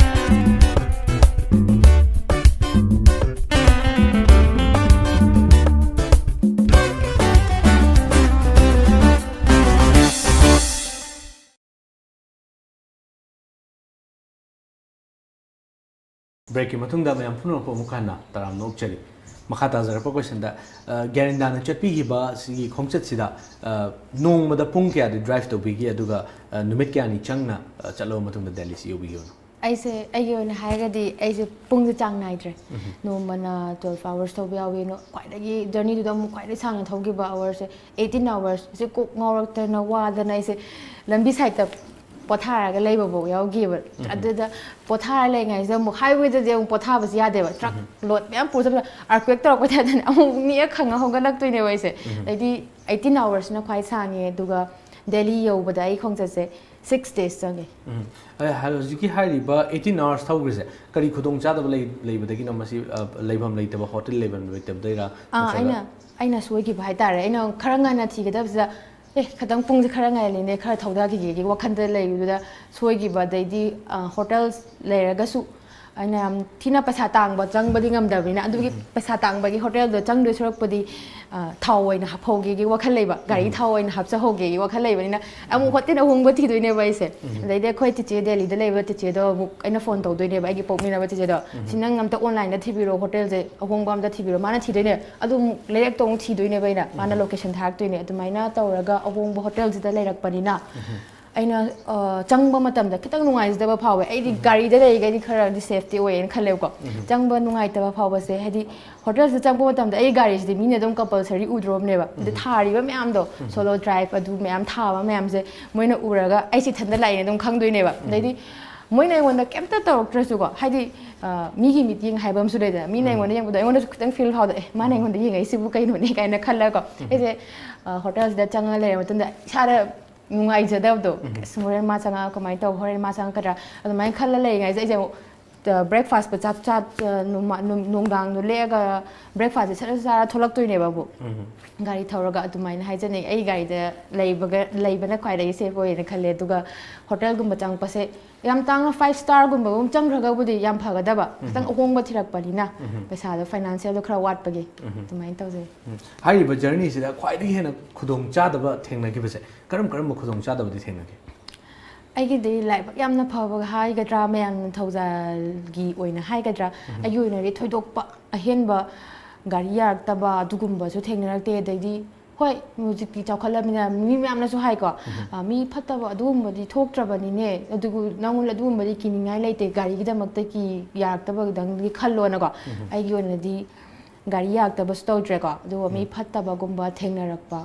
Breakꯀꯤ ꯃꯇꯨꯡꯗ ꯃꯌꯥꯝ ꯄꯨꯝꯅꯃꯛꯄꯨ ꯑꯃꯨꯛ ꯍꯟꯅ ꯇꯔꯥꯝꯅ ꯑꯣꯛꯆꯔꯤ꯫ ꯃꯈꯥ ꯇꯥꯖꯔꯛꯄ ꯀꯣꯏꯁꯟꯗ, ꯒ꯭ꯌꯥꯔꯤꯟꯗꯥꯅ ꯆꯠꯄꯤꯈꯤꯕ ꯁꯤꯒꯤ ꯈꯣꯡꯆꯠꯁꯤꯗ, ꯅꯣꯡꯃꯗ ꯄꯨꯡ ꯀꯌꯥꯗꯤ ꯗ꯭ꯔꯥꯏꯚ ꯇꯧꯕꯤꯒꯦ, ꯑꯗꯨꯒ ꯅꯨꯃꯤꯠ ꯀꯌꯥꯅꯤ ꯆꯪꯅ ꯆꯠꯂꯕ ꯃꯇꯨꯡꯗ ꯗꯦꯜꯂꯤꯁꯤ ꯌꯧꯕꯤꯈꯤꯕꯅꯣ? ꯑꯩꯁꯦ, ꯑꯩꯒꯤ ꯑꯣꯏꯅ ꯍꯥꯏꯔꯒꯗꯤ, ꯑꯩꯁꯦ ꯄꯨꯡꯁꯦ ꯆꯥꯡ ꯅꯥꯏꯗ꯭ꯔꯦ꯫ ꯅꯣꯡꯃꯅ twelve hours ꯊꯧꯕ ꯌꯥꯎꯏ꯫ ꯅꯣ-, ꯈ꯭ꯋꯥꯏꯗꯒꯤ ꯖꯔꯅꯤꯗꯨꯗ ꯑꯃꯨꯛ ꯈ꯭ꯋꯥꯏꯗꯒꯤ ꯁꯥꯡꯅ ꯊꯧꯈꯤꯕ ꯑꯋꯥꯔꯁꯦ eighteen hours꯫ ꯁꯤ ꯀꯣꯛ ꯉꯥꯎꯔꯛꯇꯅ, ꯋꯥꯗꯅ ꯑꯩꯁꯦ ꯂꯝꯕꯤ ꯁꯥꯏꯠꯇ ꯄꯣꯊꯥꯔꯒ ꯂꯩꯕꯐꯥꯎ ꯌꯥꯎꯈꯤꯕ꯫ ꯑꯗꯨꯗ ꯄꯣꯊꯥꯔ ꯂꯩꯔꯤꯉꯩꯁꯤꯗ ꯑꯃꯨꯛ, ꯍꯥꯏꯋꯦꯗꯗꯤ ꯑꯃꯨꯛ ꯄꯣꯊꯥꯕꯁꯨ ꯌꯥꯗꯦꯕ, ꯇ꯭ꯔꯛ ꯂꯣꯗ ꯃꯌꯥꯝ ꯄꯨꯔ ꯆꯠꯄꯗ꯫ ꯑꯥꯔꯀ꯭ꯋꯦꯛ ꯇꯧꯔꯛꯄ ꯇꯥꯏꯞꯇꯅꯦ, ꯑꯃꯨꯛ ꯅꯤꯛꯑ ꯈꯪꯉ ꯍꯧꯒꯠꯂꯛꯇꯣꯏꯅꯦꯕ ꯑꯩꯁꯦ꯫ ꯑꯗꯩꯗꯤ eighteen hours-ꯅ ꯈ꯭ꯋꯥꯏ ꯁꯥꯡꯉꯦ, ꯑꯗꯨꯒ ꯗꯦꯜꯂꯤ ꯌꯧꯕꯗ ꯑꯩ ꯈꯣꯡꯆꯠꯁꯦ six days ꯆꯪꯉꯦ꯫ ꯎꯝ꯫ ꯑꯩ ꯍꯥꯏ-, ꯍꯧꯖꯤꯛꯀꯤ ꯍꯥꯏꯔꯤꯕ eighteen hours ꯊꯧꯈ꯭ꯔꯤꯁꯦ ꯀꯔꯤ ꯈꯨꯗꯣꯡꯆꯥꯗꯕ ꯂꯩ-, ꯂꯩꯕꯗꯒꯤꯅꯣ? ꯃꯁꯤ, ꯑ, ꯂꯩꯐꯝ ꯂꯩꯇꯕ, ꯍꯣꯇꯦꯜ ꯂꯩꯐꯝ ꯂꯩꯇꯕꯗꯩꯔꯥ? ꯑꯥ, ꯅꯠꯇ꯭ꯔꯒ? ꯑꯩꯅ, ꯑꯩꯅ ꯁꯣꯏꯈꯤꯕ ꯍꯥꯏꯇꯥꯔꯦ꯫ ꯑꯩꯅ ꯈꯔ ꯉꯟꯅ ꯊꯤꯒꯗꯕꯁꯤꯗ, "ꯑꯦ, ꯈꯤꯇꯪ ꯄꯨꯡꯁꯦ ꯈꯔ ꯉꯜꯂꯤꯅꯦ, ꯈꯔ ꯊꯧꯊꯈꯤꯒꯦꯒꯤ" ꯋꯥꯈꯜꯗ ꯂꯩꯕꯗꯨꯗ ꯁꯣꯏꯈꯤꯕ꯫ ꯑꯗꯩꯗꯤ, ꯑ, ꯍꯣꯇꯦꯜ ꯂꯩꯔꯒꯁꯨ ꯑꯩꯅ ꯌꯥꯝ ꯊꯤꯅ ꯄꯩꯁꯥ ꯇꯥꯡꯕ ꯆꯪꯕꯗꯤ ꯉꯝꯗꯕꯅꯤꯅ, ꯑꯗꯨꯒꯤ ꯄꯩꯁꯥ ꯇꯥꯡꯕꯒꯤ ꯍꯣꯇꯦꯜꯗꯣ ꯆꯪꯗꯣꯏ ꯁꯔꯨꯛꯄꯨꯗꯤ, ꯑ, ꯊꯥꯎ ꯑꯣꯏꯅ ꯍꯥꯞꯍꯧꯒꯦꯒꯤ ꯋꯥꯈꯜ ꯂꯩꯕ, ꯒꯥꯔꯤ ꯊꯥꯎ ꯑꯣꯏꯅ ꯍꯥꯞꯆꯍꯧꯒꯦꯒꯤ ꯋꯥꯈꯜ ꯂꯩꯕꯅꯤꯅ, ꯑꯃꯨꯛ ꯍꯣꯇꯦꯜ ꯑꯍꯣꯡꯕ ꯊꯤꯗꯣꯏꯅꯦꯕ ꯑꯩꯁꯦ꯫ ꯑꯗꯩꯗꯤ ꯑꯩꯈꯣꯏ ꯆꯤꯆꯦ, ꯗꯦꯜꯂꯤꯗ ꯂꯩꯕ ꯆꯤꯆꯦꯗꯣ ꯑꯃꯨꯛ ꯑꯩꯅ ꯐꯣꯟ ꯇꯧꯗꯣꯏꯅꯦꯕ, ꯑꯩꯒꯤ ꯄꯣꯛꯃꯤꯟꯅꯕ ꯆꯤꯆꯦꯗꯣ꯫ "ꯁꯤ ꯅꯪ ꯑꯝꯇ online-ꯗ ꯊꯤꯕꯤꯔꯣ, ꯍꯣꯇꯦꯜꯁꯦ ꯑꯍꯣꯡꯕ ꯑꯝꯇ ꯊꯤꯕꯤꯔꯣ", ꯃꯥꯅ ꯊꯤꯗꯣꯏꯅꯦ꯫ ꯑꯗꯨ ꯑꯃꯨꯛ ꯂꯩꯔꯛꯇꯣ ꯑꯃꯨꯛ ꯊꯤꯗꯣꯏꯅꯦꯕ ꯑꯩꯅ, ꯃꯥꯅ location ꯊꯥꯔꯛꯇꯣꯏꯅꯦ꯫ ꯑꯗꯨꯃꯥꯏꯅ ꯇꯧꯔꯒ ꯑꯍꯣꯡꯕ ꯍꯣꯇꯦꯜꯁꯤꯗ ꯂꯩꯔꯛꯄꯅꯤꯅ, ꯑꯩꯅ, ꯑ, ꯆꯪꯕ ꯃꯇꯝꯗ ꯈꯤꯇꯪ ꯅꯨꯡꯉꯥꯏꯖꯗꯕ ꯐꯥꯎꯋꯦ꯫ ꯑꯩꯗꯤ ꯒꯥꯔꯤꯗ ꯂꯩꯔꯤꯈꯩꯗꯤ ꯈꯔꯗꯤ safety ꯑꯣꯏꯌꯦꯅ ꯈꯜꯂꯦꯕꯀꯣ꯫ ꯆꯪꯕ ꯅꯨꯡꯉꯥꯏꯇꯕ ꯐꯥꯎꯕꯁꯦ, ꯍꯥꯏꯗꯤ, ꯍꯣꯇꯦꯜꯁꯤꯗ ꯆꯪꯉꯛꯄ ꯃꯇꯝꯗ ꯑꯩ ꯒꯥꯔꯤꯁꯤꯗꯤ ꯃꯤꯅ ꯑꯗꯨꯝ compulsory ꯎꯗ꯭ꯔꯣꯕꯅꯦꯕ꯫ ꯑꯗ ꯊꯥꯔꯤꯕ ꯃꯌꯥꯝꯗꯣ, solo drive, ꯑꯗꯨ ꯃꯌꯥꯝ ꯊꯥꯕ ꯃꯌꯥꯝꯁꯦ ꯃꯣꯏꯅ ꯎꯔꯒ ꯑꯩꯁꯦ ꯏꯊꯟꯗ ꯂꯥꯛꯑꯦꯅ ꯑꯗꯨꯝ ꯈꯪꯗꯣꯏꯅꯦꯕ꯫ ꯑꯗꯩꯗꯤ ꯃꯣꯏꯅ ꯑꯩꯉꯣꯟꯗ ꯀꯩꯝꯇ ꯇꯧꯔꯛꯇ꯭ꯔꯁꯨꯀꯣ, ꯍꯥꯏꯗꯤ, ꯑ, ꯃꯤꯒꯤ ꯃꯤꯠꯌꯦꯡ ꯍꯥꯏꯕ ꯑꯃꯁꯨ ꯂꯩꯗꯅ, ꯃꯤꯅ ꯑꯩꯉꯣꯟꯗ ꯌꯦꯡꯕꯗꯣ ꯑꯩꯉꯣꯟꯗꯁꯨ ꯈꯤꯇꯪ feel ꯐꯥꯎꯗ, "ꯑꯦ, ꯃꯥꯅ ꯑꯩꯉꯣꯟꯗ ꯌꯦꯡꯉꯛꯏꯁꯤꯕꯨ ꯀꯩꯅꯣꯅꯦ?" ꯀꯥꯏꯅ ꯈꯜꯂꯒꯀꯣ꯫ ꯑꯩꯁꯦ, ꯑ, ꯍꯣꯇꯦꯜꯁꯤꯗ ꯆꯪꯉ ꯂꯩꯔ ꯃꯇꯨꯡꯗ ꯏꯁꯥꯗ ꯅꯨꯡꯉꯥꯏꯖꯗꯕꯗꯣ, "ꯑꯁ, ꯍꯣꯔꯦꯟ ꯃꯥ ꯆꯪꯉꯛꯑꯒ ꯀꯃꯥꯏꯅ ꯇꯧ, ꯍꯣꯔꯦꯟ ꯃꯥ ꯆꯪꯉꯛꯀꯗ꯭ꯔꯥ?" ꯑꯗꯨꯃꯥꯏꯅ ꯈꯜꯂ ꯂꯩꯔꯤꯉꯩꯁꯦ ꯑꯩꯁꯦ ꯑꯃꯨꯛ, ꯑ, breakfast ꯄꯨ ꯆꯥ-, ꯆꯥ-, ꯑ, ꯅꯨꯃ-, ꯅꯨꯡ-, ꯅꯨꯡꯗꯥꯡꯗꯣ ꯂꯦꯛꯑꯒ breakfast-ꯁꯦ ꯁꯠ ꯁꯠ ꯆꯥꯔ ꯊꯣꯛꯂꯛꯇꯣꯏꯅꯦꯕ ꯑꯃꯨꯛ꯫ ꯒꯥꯔꯤ ꯊꯧꯔꯒ ꯑꯗꯨꯃꯥꯏꯅ ꯍꯥꯏꯖꯅꯤꯡꯉꯤ꯫ ꯑꯩ ꯒꯥꯔꯤꯗ ꯂꯩꯕꯒ-, ꯂꯩꯕꯅ ꯈ꯭ꯋꯥꯏꯗꯒꯤ safe ꯑꯣꯏꯌꯦꯅ ꯈꯜꯂꯦ꯫ ꯑꯗꯨꯒ ꯍꯣꯇꯦꯜꯒꯨꯝꯕ ꯆꯪꯉꯛꯄꯁꯦ ꯌꯥꯝ ꯇꯥꯡꯅ five star-ꯒꯨꯝꯕꯒꯨꯝ ꯆꯪꯈ꯭ꯔꯒꯕꯨꯗꯤ ꯌꯥꯝ ꯐꯒꯗꯕ, ꯈꯤꯇꯪ ꯑꯍꯣꯡꯕ ꯊꯤꯔꯛꯄꯅꯤꯅ ꯄꯩꯁꯥꯗꯣ, financial-ꯗꯣ ꯈꯔ ꯋꯥꯠꯄꯒꯤ ꯑꯗꯨꯃꯥꯏꯅ ꯇꯧꯖꯩ꯫ ꯎꯝ꯫ ꯍꯥꯏꯔꯤꯕ journey-ꯁꯤꯗ ꯈ꯭ꯋꯥꯏꯗꯒꯤ ꯍꯦꯟꯅ ꯈꯨꯗꯣꯡꯆꯥꯗꯕ ꯊꯦꯡꯅꯈꯤꯕꯁꯦ ꯀꯔꯝ ꯀꯔꯝꯕ ꯈꯨꯗꯣꯡꯆꯥꯗꯕꯗꯤ ꯊꯦꯡꯅꯈꯤ? ꯑꯩꯒꯤꯗꯤ ꯂꯥꯏꯕꯛ ꯌꯥꯝꯅ ꯐꯕ ꯍꯥꯏꯒꯗ꯭ꯔꯥ, ꯃꯌꯥꯝꯅ ꯊꯧꯖꯥꯜꯒꯤ ꯑꯣꯏꯅ ꯍꯥꯏꯒꯗ꯭ꯔꯥ, ꯑꯩꯒꯤ ꯑꯣꯏꯅꯗꯤ ꯊꯣꯏꯗꯣꯛꯄ ꯑꯍꯦꯟꯕ ꯒꯥꯔꯤ ꯌꯥꯔꯛꯇꯕ ꯑꯗꯨꯒꯨꯝꯕꯁꯨ ꯊꯦꯡꯅꯔꯛꯇꯦ꯫ ꯑꯗꯩꯗꯤ ꯍꯣꯏ, ꯍꯧꯖꯤꯛꯇꯤ ꯆꯥꯎꯈꯠꯂꯕꯅꯤꯅ ꯃꯤ ꯃꯌꯥꯝꯅꯁꯨ ꯍꯥꯏꯀꯣ, "ꯑ, ꯃꯤ ꯐꯠꯇꯕ ꯑꯗꯨꯒꯨꯝꯕꯗꯤ ꯊꯣꯛꯇ꯭ꯔꯕꯅꯤꯅꯦ, ꯑꯗꯨꯕꯨ ꯅꯪꯉꯣꯟꯗ ꯑꯗꯨꯒꯨꯝꯕꯗꯤ ꯀꯤꯅꯤꯡꯉꯥꯏ ꯂꯩꯇꯦ, ꯒꯥꯔꯤꯒꯤꯗꯃꯛꯇ ꯀꯤ ꯌꯥꯔꯛꯇꯕꯗꯪꯗꯤ ꯈꯜꯂꯣꯅꯀꯣ"꯫ ꯑꯩꯒꯤ ꯑꯣꯏꯅꯗꯤ ꯒꯥꯔꯤ ꯌꯥꯔꯛꯇꯕꯁꯨ ꯇꯧꯗ꯭ꯔꯦꯀꯣ, ꯑꯗꯨꯒ ꯃꯤ ꯐꯠꯇꯕꯒꯨꯝꯕ ꯊꯦꯡꯅꯔꯛꯄ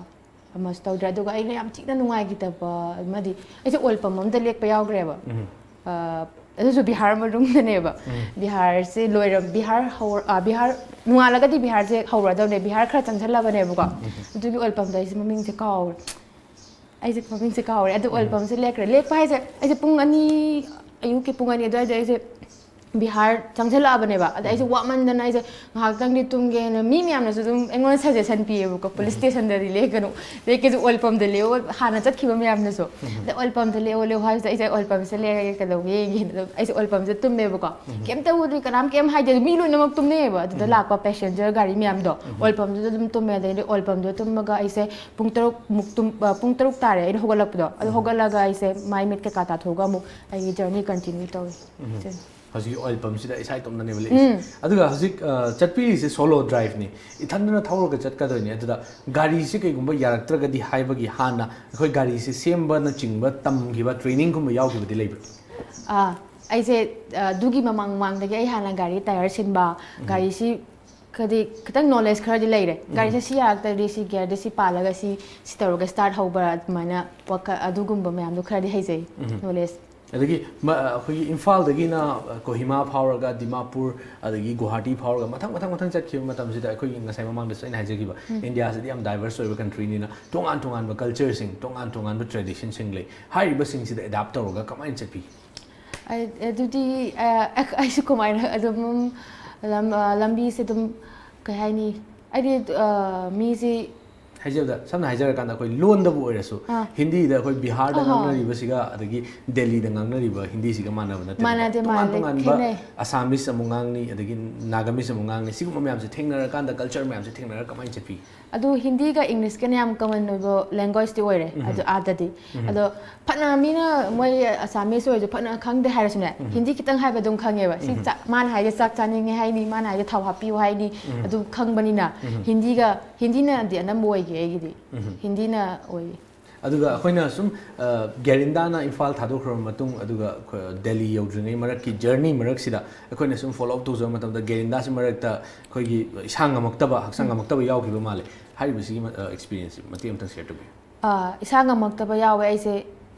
ꯑꯃꯁꯨ ꯇꯧꯗ꯭ꯔꯦ꯫ ꯑꯗꯨꯒ ꯑꯩꯅ ꯌꯥꯝ ꯊꯤꯅ ꯅꯨꯡꯉꯥꯏꯈꯤꯗꯕ ꯑꯃꯗꯤ, ꯑꯩꯁꯦ ꯑꯣꯏꯜ ꯄꯝ ꯑꯃꯗ ꯂꯦꯛꯄ ꯌꯥꯎꯈ꯭ꯔꯦꯕ꯫ ꯑ, ꯑꯗꯨꯁꯨ ꯕꯤꯍꯥꯔ ꯃꯅꯨꯡꯗꯅꯦꯕ꯫ ꯕꯤꯍꯥꯔꯁꯦ ꯂꯣꯏꯔꯝ-, ꯕꯤꯍꯥꯔ ꯍꯧꯔ-, ꯑ, ꯕꯤꯍꯥꯔ ꯅꯣꯡꯉꯥꯜꯂꯒꯗꯤ ꯕꯤꯍꯥꯔꯁꯦ ꯍꯧꯔꯗꯧꯅꯦ, ꯕꯤꯍꯥꯔ ꯈꯔ ꯆꯪꯁꯜꯂꯕꯅꯦꯕꯀꯣ꯫ ꯑꯗꯨꯒꯤ ꯑꯣꯏꯜ ꯄꯝꯗꯣ ꯑꯩꯁꯦ ꯃꯃꯤꯡꯁꯦ ꯀꯥꯎꯔꯦ꯫ ꯑꯩꯁꯦ ꯃꯃꯤꯡꯁꯦ ꯀꯥꯎꯔꯦ꯫ ꯑꯗꯨ ꯑꯣꯏꯜ ꯄꯝꯁꯦ ꯂꯦꯛꯈ꯭ꯔꯦ꯫ ꯂꯦꯛꯄ ꯍꯥꯏꯁꯦ, ꯑꯩꯁꯦ ꯄꯨꯡ ꯑꯅꯤ, ꯑꯌꯨꯛꯀꯤ ꯄꯨꯡ ꯑꯅꯤ ꯑꯗꯨꯋꯥꯏꯗ ꯑꯩꯁꯦ ꯕꯤꯍꯥꯔ ꯆꯪꯁꯤꯜꯂꯛꯑꯕꯅꯦꯕ꯫ ꯑꯗ ꯑꯩꯁꯦ ꯋꯥꯃꯟꯗꯅ ꯑꯩꯁꯦ ꯉꯥꯏꯍꯥꯛꯇꯪꯗꯤ ꯇꯨꯝꯒꯦꯅ, ꯃꯤ ꯃꯌꯥꯝꯅꯁꯨ ꯑꯗꯨꯝ ꯑꯩꯉꯣꯟꯗ ꯁꯖꯦꯁꯟ ꯄꯤꯌꯦꯕꯀꯣ, "ꯄꯨꯂꯤꯁ ꯁ꯭ꯇꯦꯁꯟꯗꯗꯤ ꯂꯦꯛꯀꯅꯨ, ꯂꯦꯛꯀꯦꯁꯨ ꯑꯣꯏꯜ ꯄꯝꯗ ꯂꯦꯛꯑꯣ", ꯍꯥꯟꯅ ꯆꯠꯈꯤꯕ ꯃꯌꯥꯝꯅꯁꯨ꯫ ꯑꯗ ꯑꯣꯏꯜ ꯄꯝꯗ ꯂꯦꯛꯑꯣ, ꯂꯦꯛꯑꯣ ꯍꯥꯏꯕꯁꯤꯗ ꯑꯩꯁꯦ ꯑꯣꯏꯜ ꯄꯝꯁꯦ ꯂꯦꯛꯑꯒꯦ, ꯀꯩꯗꯧꯒꯦ ꯌꯦꯡꯒꯦꯅ ꯑꯗꯨꯝ ꯑꯩꯁꯦ ꯑꯣꯏꯜ ꯄꯝꯁꯦ ꯇꯨꯝꯃꯦꯕꯀꯣ꯫ ꯀꯩꯝꯇꯕꯨꯗꯤ ꯀꯅꯥꯝ ꯀꯩꯝ ꯍꯥꯏꯗꯦ, ꯃꯤ ꯂꯣꯏꯅꯃꯛ ꯇꯨꯝꯅꯩꯌꯦꯕ꯫ ꯑꯗꯨꯗ ꯂꯥꯛꯄ ꯄꯦꯁꯦꯟꯖꯔ ꯒꯥꯔꯤ ꯃꯌꯥꯝꯗꯣ ꯑꯣꯏꯜ ꯄꯝꯗꯨꯗ ꯑꯗꯨꯝ ꯇꯨꯝꯃꯦ꯫ ꯑꯗꯩꯗꯤ ꯑꯣꯏꯜ ꯄꯝꯗꯨꯗ ꯇꯨꯝꯃꯒ ꯑꯩꯁꯦ ꯄꯨꯡ ꯇꯔꯨꯛ ꯃꯨꯛ ꯇꯨꯝ-, ꯑ, ꯄꯨꯡ ꯇꯔꯨꯛ ꯇꯥꯔꯦ ꯑꯩꯅ ꯍꯧꯒꯠꯂꯛꯄꯗꯣ꯫ ꯑꯗꯨ ꯍꯧꯒꯠꯂꯒ ꯑꯩꯁꯦ ꯃꯥꯏ ꯃꯤꯠ ꯀꯩꯀꯥ ꯇꯥꯊꯣꯛꯑꯒ ꯑꯃꯨꯛ ꯑꯩꯒꯤ ꯖꯔꯅꯤ ꯀꯟꯇꯤꯅ꯭ꯌꯨ ꯇꯧꯋꯦ꯫ ꯁꯤꯅꯤ꯫ ꯍꯧꯖꯤꯛꯀꯤ ꯑꯣꯏꯜ ꯄꯝꯁꯤꯗ ꯏꯁꯥ ꯏꯇꯣꯝꯇꯅꯦꯕ ꯂꯦꯛꯏꯁꯦ꯫ ꯑꯗꯨꯒ ꯍꯧꯖꯤꯛ, ꯑ, ꯆꯠꯄꯤꯔꯤꯁꯦ ꯁꯣꯂꯣ ꯗ꯭ꯔꯥꯏꯚꯅꯤ, ꯏꯊꯟꯗꯅ ꯊꯧꯔꯒ ꯆꯠꯀꯗꯣꯏꯅꯤ꯫ ꯑꯗꯨꯗ ꯒꯥꯔꯤꯁꯤ ꯀꯩꯒꯨꯝꯕ ꯌꯥꯔꯛꯇ꯭ꯔꯒꯗꯤ ꯍꯥꯏꯕꯒꯤ ꯍꯥꯟꯅ ꯑꯩꯈꯣꯏ ꯒꯥꯔꯤꯁꯤ ꯁꯦꯝꯕꯅꯆꯤꯡꯕ ꯇꯝꯈꯤꯕ, ꯇ꯭ꯔꯦꯅꯤꯡꯒꯨꯝꯕ ꯌꯥꯎꯈꯤꯕꯗꯤ ꯂꯩꯕ꯭ꯔꯥ? ꯑꯥ, ꯑꯩꯁꯦ, ꯑ, ꯑꯗꯨꯒꯤ ꯃꯃꯥꯡ ꯃꯃꯥꯡꯗꯒꯤ ꯑꯩ ꯍꯥꯟꯅ ꯒꯥꯔꯤ ꯇꯥꯌꯔ ꯁꯤꯟꯕ, ꯒꯥꯔꯤꯁꯤ ꯈꯗꯤ ꯈꯤꯇꯪ ꯅꯣꯂꯦꯖ ꯈꯔꯗꯤ ꯂꯩꯔꯦ꯫ ꯒꯥꯔꯤꯁꯦ ꯁꯤ ꯌꯥꯔꯛꯇ꯭ꯔꯗꯤ ꯁꯤ ꯒꯤꯌꯔꯗ ꯁꯤ ꯄꯥꯜꯂꯒ ꯁꯤ, ꯁꯤ ꯇꯧꯔꯒ ꯁ꯭ꯇꯥꯔꯠ ꯍꯧꯕ, ꯑꯗꯨꯃꯥꯏꯅ ꯋꯥꯈꯜ ꯑꯗꯨꯒꯨꯝꯕ ꯃꯌꯥꯝꯗꯣ ꯈꯔꯗꯤ ꯍꯩꯖꯩ, ꯅꯣꯂꯦꯖ꯫ ꯑꯗꯒꯤ ꯃ-, ꯑꯩꯈꯣꯏꯒꯤ ꯏꯝꯐꯥꯜꯗꯒꯤꯅ ꯀꯣꯍꯤꯃꯥ ꯐꯥꯎꯔꯒ ꯗꯤꯃꯥꯄꯨꯔ, ꯑꯗꯒꯤ ꯒꯨꯋꯥꯍꯥꯇꯤ ꯐꯥꯎꯔꯒ ꯃꯊꯪ ꯃꯊꯪ ꯃꯊꯪ ꯆꯠꯈꯤꯕ ꯃꯇꯝꯁꯤꯗ, ꯑꯩꯈꯣꯏꯒꯤ ꯉꯁꯥꯏ ꯃꯃꯥꯡꯗꯁꯨ ꯑꯩꯅ ꯍꯥꯏꯖꯈꯤꯕ, ꯏꯟꯗꯤꯌꯥꯁꯤꯗꯤ ꯌꯥꯝ ꯗꯥꯏꯚꯔꯁ ꯑꯣꯏꯕ ꯀꯟꯇ꯭ꯔꯤꯅꯤꯅ, ꯇꯣꯉꯥꯟ ꯇꯣꯉꯥꯟꯕ ꯀꯜꯆꯔꯁꯤꯡ, ꯇꯣꯉꯥꯟ ꯇꯣꯉꯥꯟꯕ ꯇ꯭ꯔꯦꯗꯤꯁꯟꯁꯤꯡ ꯂꯩ꯫ ꯍꯥꯏꯔꯤꯕꯁꯤꯡꯁꯤꯗ ꯑꯦꯗꯥꯞ ꯇꯧꯔꯒ ꯀꯃꯥꯏꯅ ꯆꯠꯄꯤ? ꯑꯩ-, ꯑꯗꯨꯗꯤ, ꯑ, ꯑꯩ-, ꯑꯩꯁꯨ ꯀꯃꯥꯏꯅ ꯑꯗꯨꯝ ꯂꯝ-, ꯑ, ꯂꯝꯕꯤꯁꯦ ꯑꯗꯨꯝ, ꯀꯩ ꯍꯥꯏꯅꯤ, ꯑꯩꯗꯤ, ꯑ, ꯃꯤꯁꯤ ꯍꯥꯏꯖꯕꯗ ꯁꯝꯅ ꯍꯥꯏꯖꯔꯀꯥꯟꯗ ꯑꯩꯈꯣꯏ ꯂꯣꯟꯗꯕꯨ ꯑꯣꯏꯔꯁꯨ, ꯑꯥ꯫ ꯍꯤꯟꯗꯤꯗ ꯑꯩꯈꯣꯏ ꯕꯤꯍꯥꯔꯗ ꯑꯍꯣ꯫ ꯉꯥꯡꯅꯔꯤꯕꯁꯤꯒ ꯑꯗꯒꯤ ꯗꯦꯜꯂꯤꯗ ꯉꯥꯡꯅꯔꯤꯕ ꯍꯤꯟꯗꯤꯁꯤꯒ ꯃꯥꯟꯅꯕ ꯅꯠꯇꯦ꯫ ꯃꯥꯟꯅꯗꯦ, ꯇꯣꯉꯥꯟ ꯃꯥꯟꯅꯗꯦ, ꯇꯣꯉꯥꯟꯕ ꯈꯦꯠꯅꯩ꯫ ꯑꯁꯥꯃꯤꯁ ꯑꯃꯨꯛ ꯉꯥꯡꯅꯤ, ꯑꯗꯒꯤ ꯅꯥꯒꯥꯃꯤꯁ ꯑꯃꯨꯛ ꯉꯥꯡꯅꯤ꯫ ꯁꯤꯒꯨꯝꯕ ꯃꯌꯥꯝꯁꯦ ꯊꯦꯡꯅꯔꯀꯥꯟꯗ, ꯀꯜꯆꯔ ꯃꯌꯥꯝꯁꯦ ꯊꯦꯡꯅꯔꯒ ꯀꯃꯥꯏꯅ ꯆꯠꯄꯤ? ꯑꯗꯨ ꯍꯤꯟꯗꯤꯒ ꯏꯪꯂꯤꯁꯀꯅ ꯌꯥꯝ ꯀꯃꯟ ꯑꯣꯏꯕ ꯂꯦꯡꯒ꯭ꯋꯦꯖꯇꯤ ꯑꯣꯏꯔꯦ꯫ ꯎꯝ꯫ ꯑꯗꯨ ꯑꯥꯗꯗꯤ꯫ ꯎꯝ꯫ ꯑꯗꯣ ꯐꯅ ꯃꯤꯅ ꯃꯣꯏ ꯑꯁꯥꯃꯤꯁ ꯑꯣꯏꯔꯁꯨ ꯐꯅ ꯈꯪꯗꯦ ꯍꯥꯏꯔꯁꯨꯅꯦ, ꯎꯝ꯫ ꯍꯤꯟꯗꯤ ꯈꯤꯇꯪ ꯍꯥꯏꯕ ꯑꯗꯨꯝ ꯈꯪꯉꯦꯕ꯫ ꯁꯤ ꯎꯝ꯫ ꯆꯥꯛ, ꯃꯥꯅ ꯍꯥꯏꯁꯦ ꯆꯥꯛ ꯆꯥꯅꯤꯡꯉꯦ ꯍꯥꯏꯅꯤ, ꯃꯥꯅ ꯍꯥꯏꯁꯦ ꯊꯥꯎ ꯍꯥꯞꯄꯤꯌꯨ ꯍꯥꯏꯅꯤ, ꯎꯝ꯫ ꯑꯗꯨ ꯈꯪꯕꯅꯤꯅ ꯎꯝ꯫ ꯍꯤꯟꯗꯤꯒ, ꯍꯤꯟꯗꯤꯅꯗꯤ ꯑꯅꯝꯕ ꯑꯣꯏꯒꯦ ꯑꯩꯒꯤꯗꯤ꯫ ꯎꯝ꯫ ꯍꯤꯟꯗꯤꯅ ꯑꯣꯏꯌꯦ꯫ ꯑꯗꯨꯒ ꯑꯩꯈꯣꯏꯅ ꯁꯨꯝ, ꯑ, ꯒꯦꯔꯤꯟꯗꯥꯅ ꯏꯝꯐꯥꯜ ꯊꯥꯗꯣꯛꯈ꯭ꯔꯕ ꯃꯇꯨꯡ, ꯑꯗꯨꯒ ꯑꯩꯈꯣꯏ ꯗꯦꯜꯂꯤ ꯌꯧꯗ꯭ꯔꯤꯉꯩ ꯃꯔꯛꯀꯤ ꯖꯔꯅꯤ ꯃꯔꯛꯁꯤꯗ ꯑꯩꯈꯣꯏꯅ ꯁꯨꯝ ꯐꯣꯂꯣ ꯑꯞ ꯇꯧꯖꯕ ꯃꯇꯝꯗ ꯒꯦꯔꯤꯟꯗꯥꯁꯤ ꯃꯔꯛꯇ ꯑꯩꯈꯣꯏꯒꯤ ꯏꯁꯥ ꯉꯝꯃꯛꯇꯕ, ꯍꯛꯆꯥꯡ ꯎꯝ꯫ ꯉꯝꯃꯛꯇꯕ ꯌꯥꯎꯈꯤꯕ ꯃꯥꯜꯂꯦ꯫ ꯍꯥꯏꯔꯤꯕꯁꯤꯒꯤ ꯃ-, ꯑ, ꯑꯦꯛꯁꯄꯤꯔꯤꯌꯦꯟꯁꯁꯤ ꯃꯇꯦꯛ ꯑꯃꯇꯪ ꯁꯤꯌꯔ ꯇꯧꯕꯤꯌꯨ꯫ ꯑ, ꯏꯁꯥ ꯉꯝꯃꯛꯇꯕ ꯌꯥꯎꯋꯦ꯫ ꯑꯩꯁꯦ,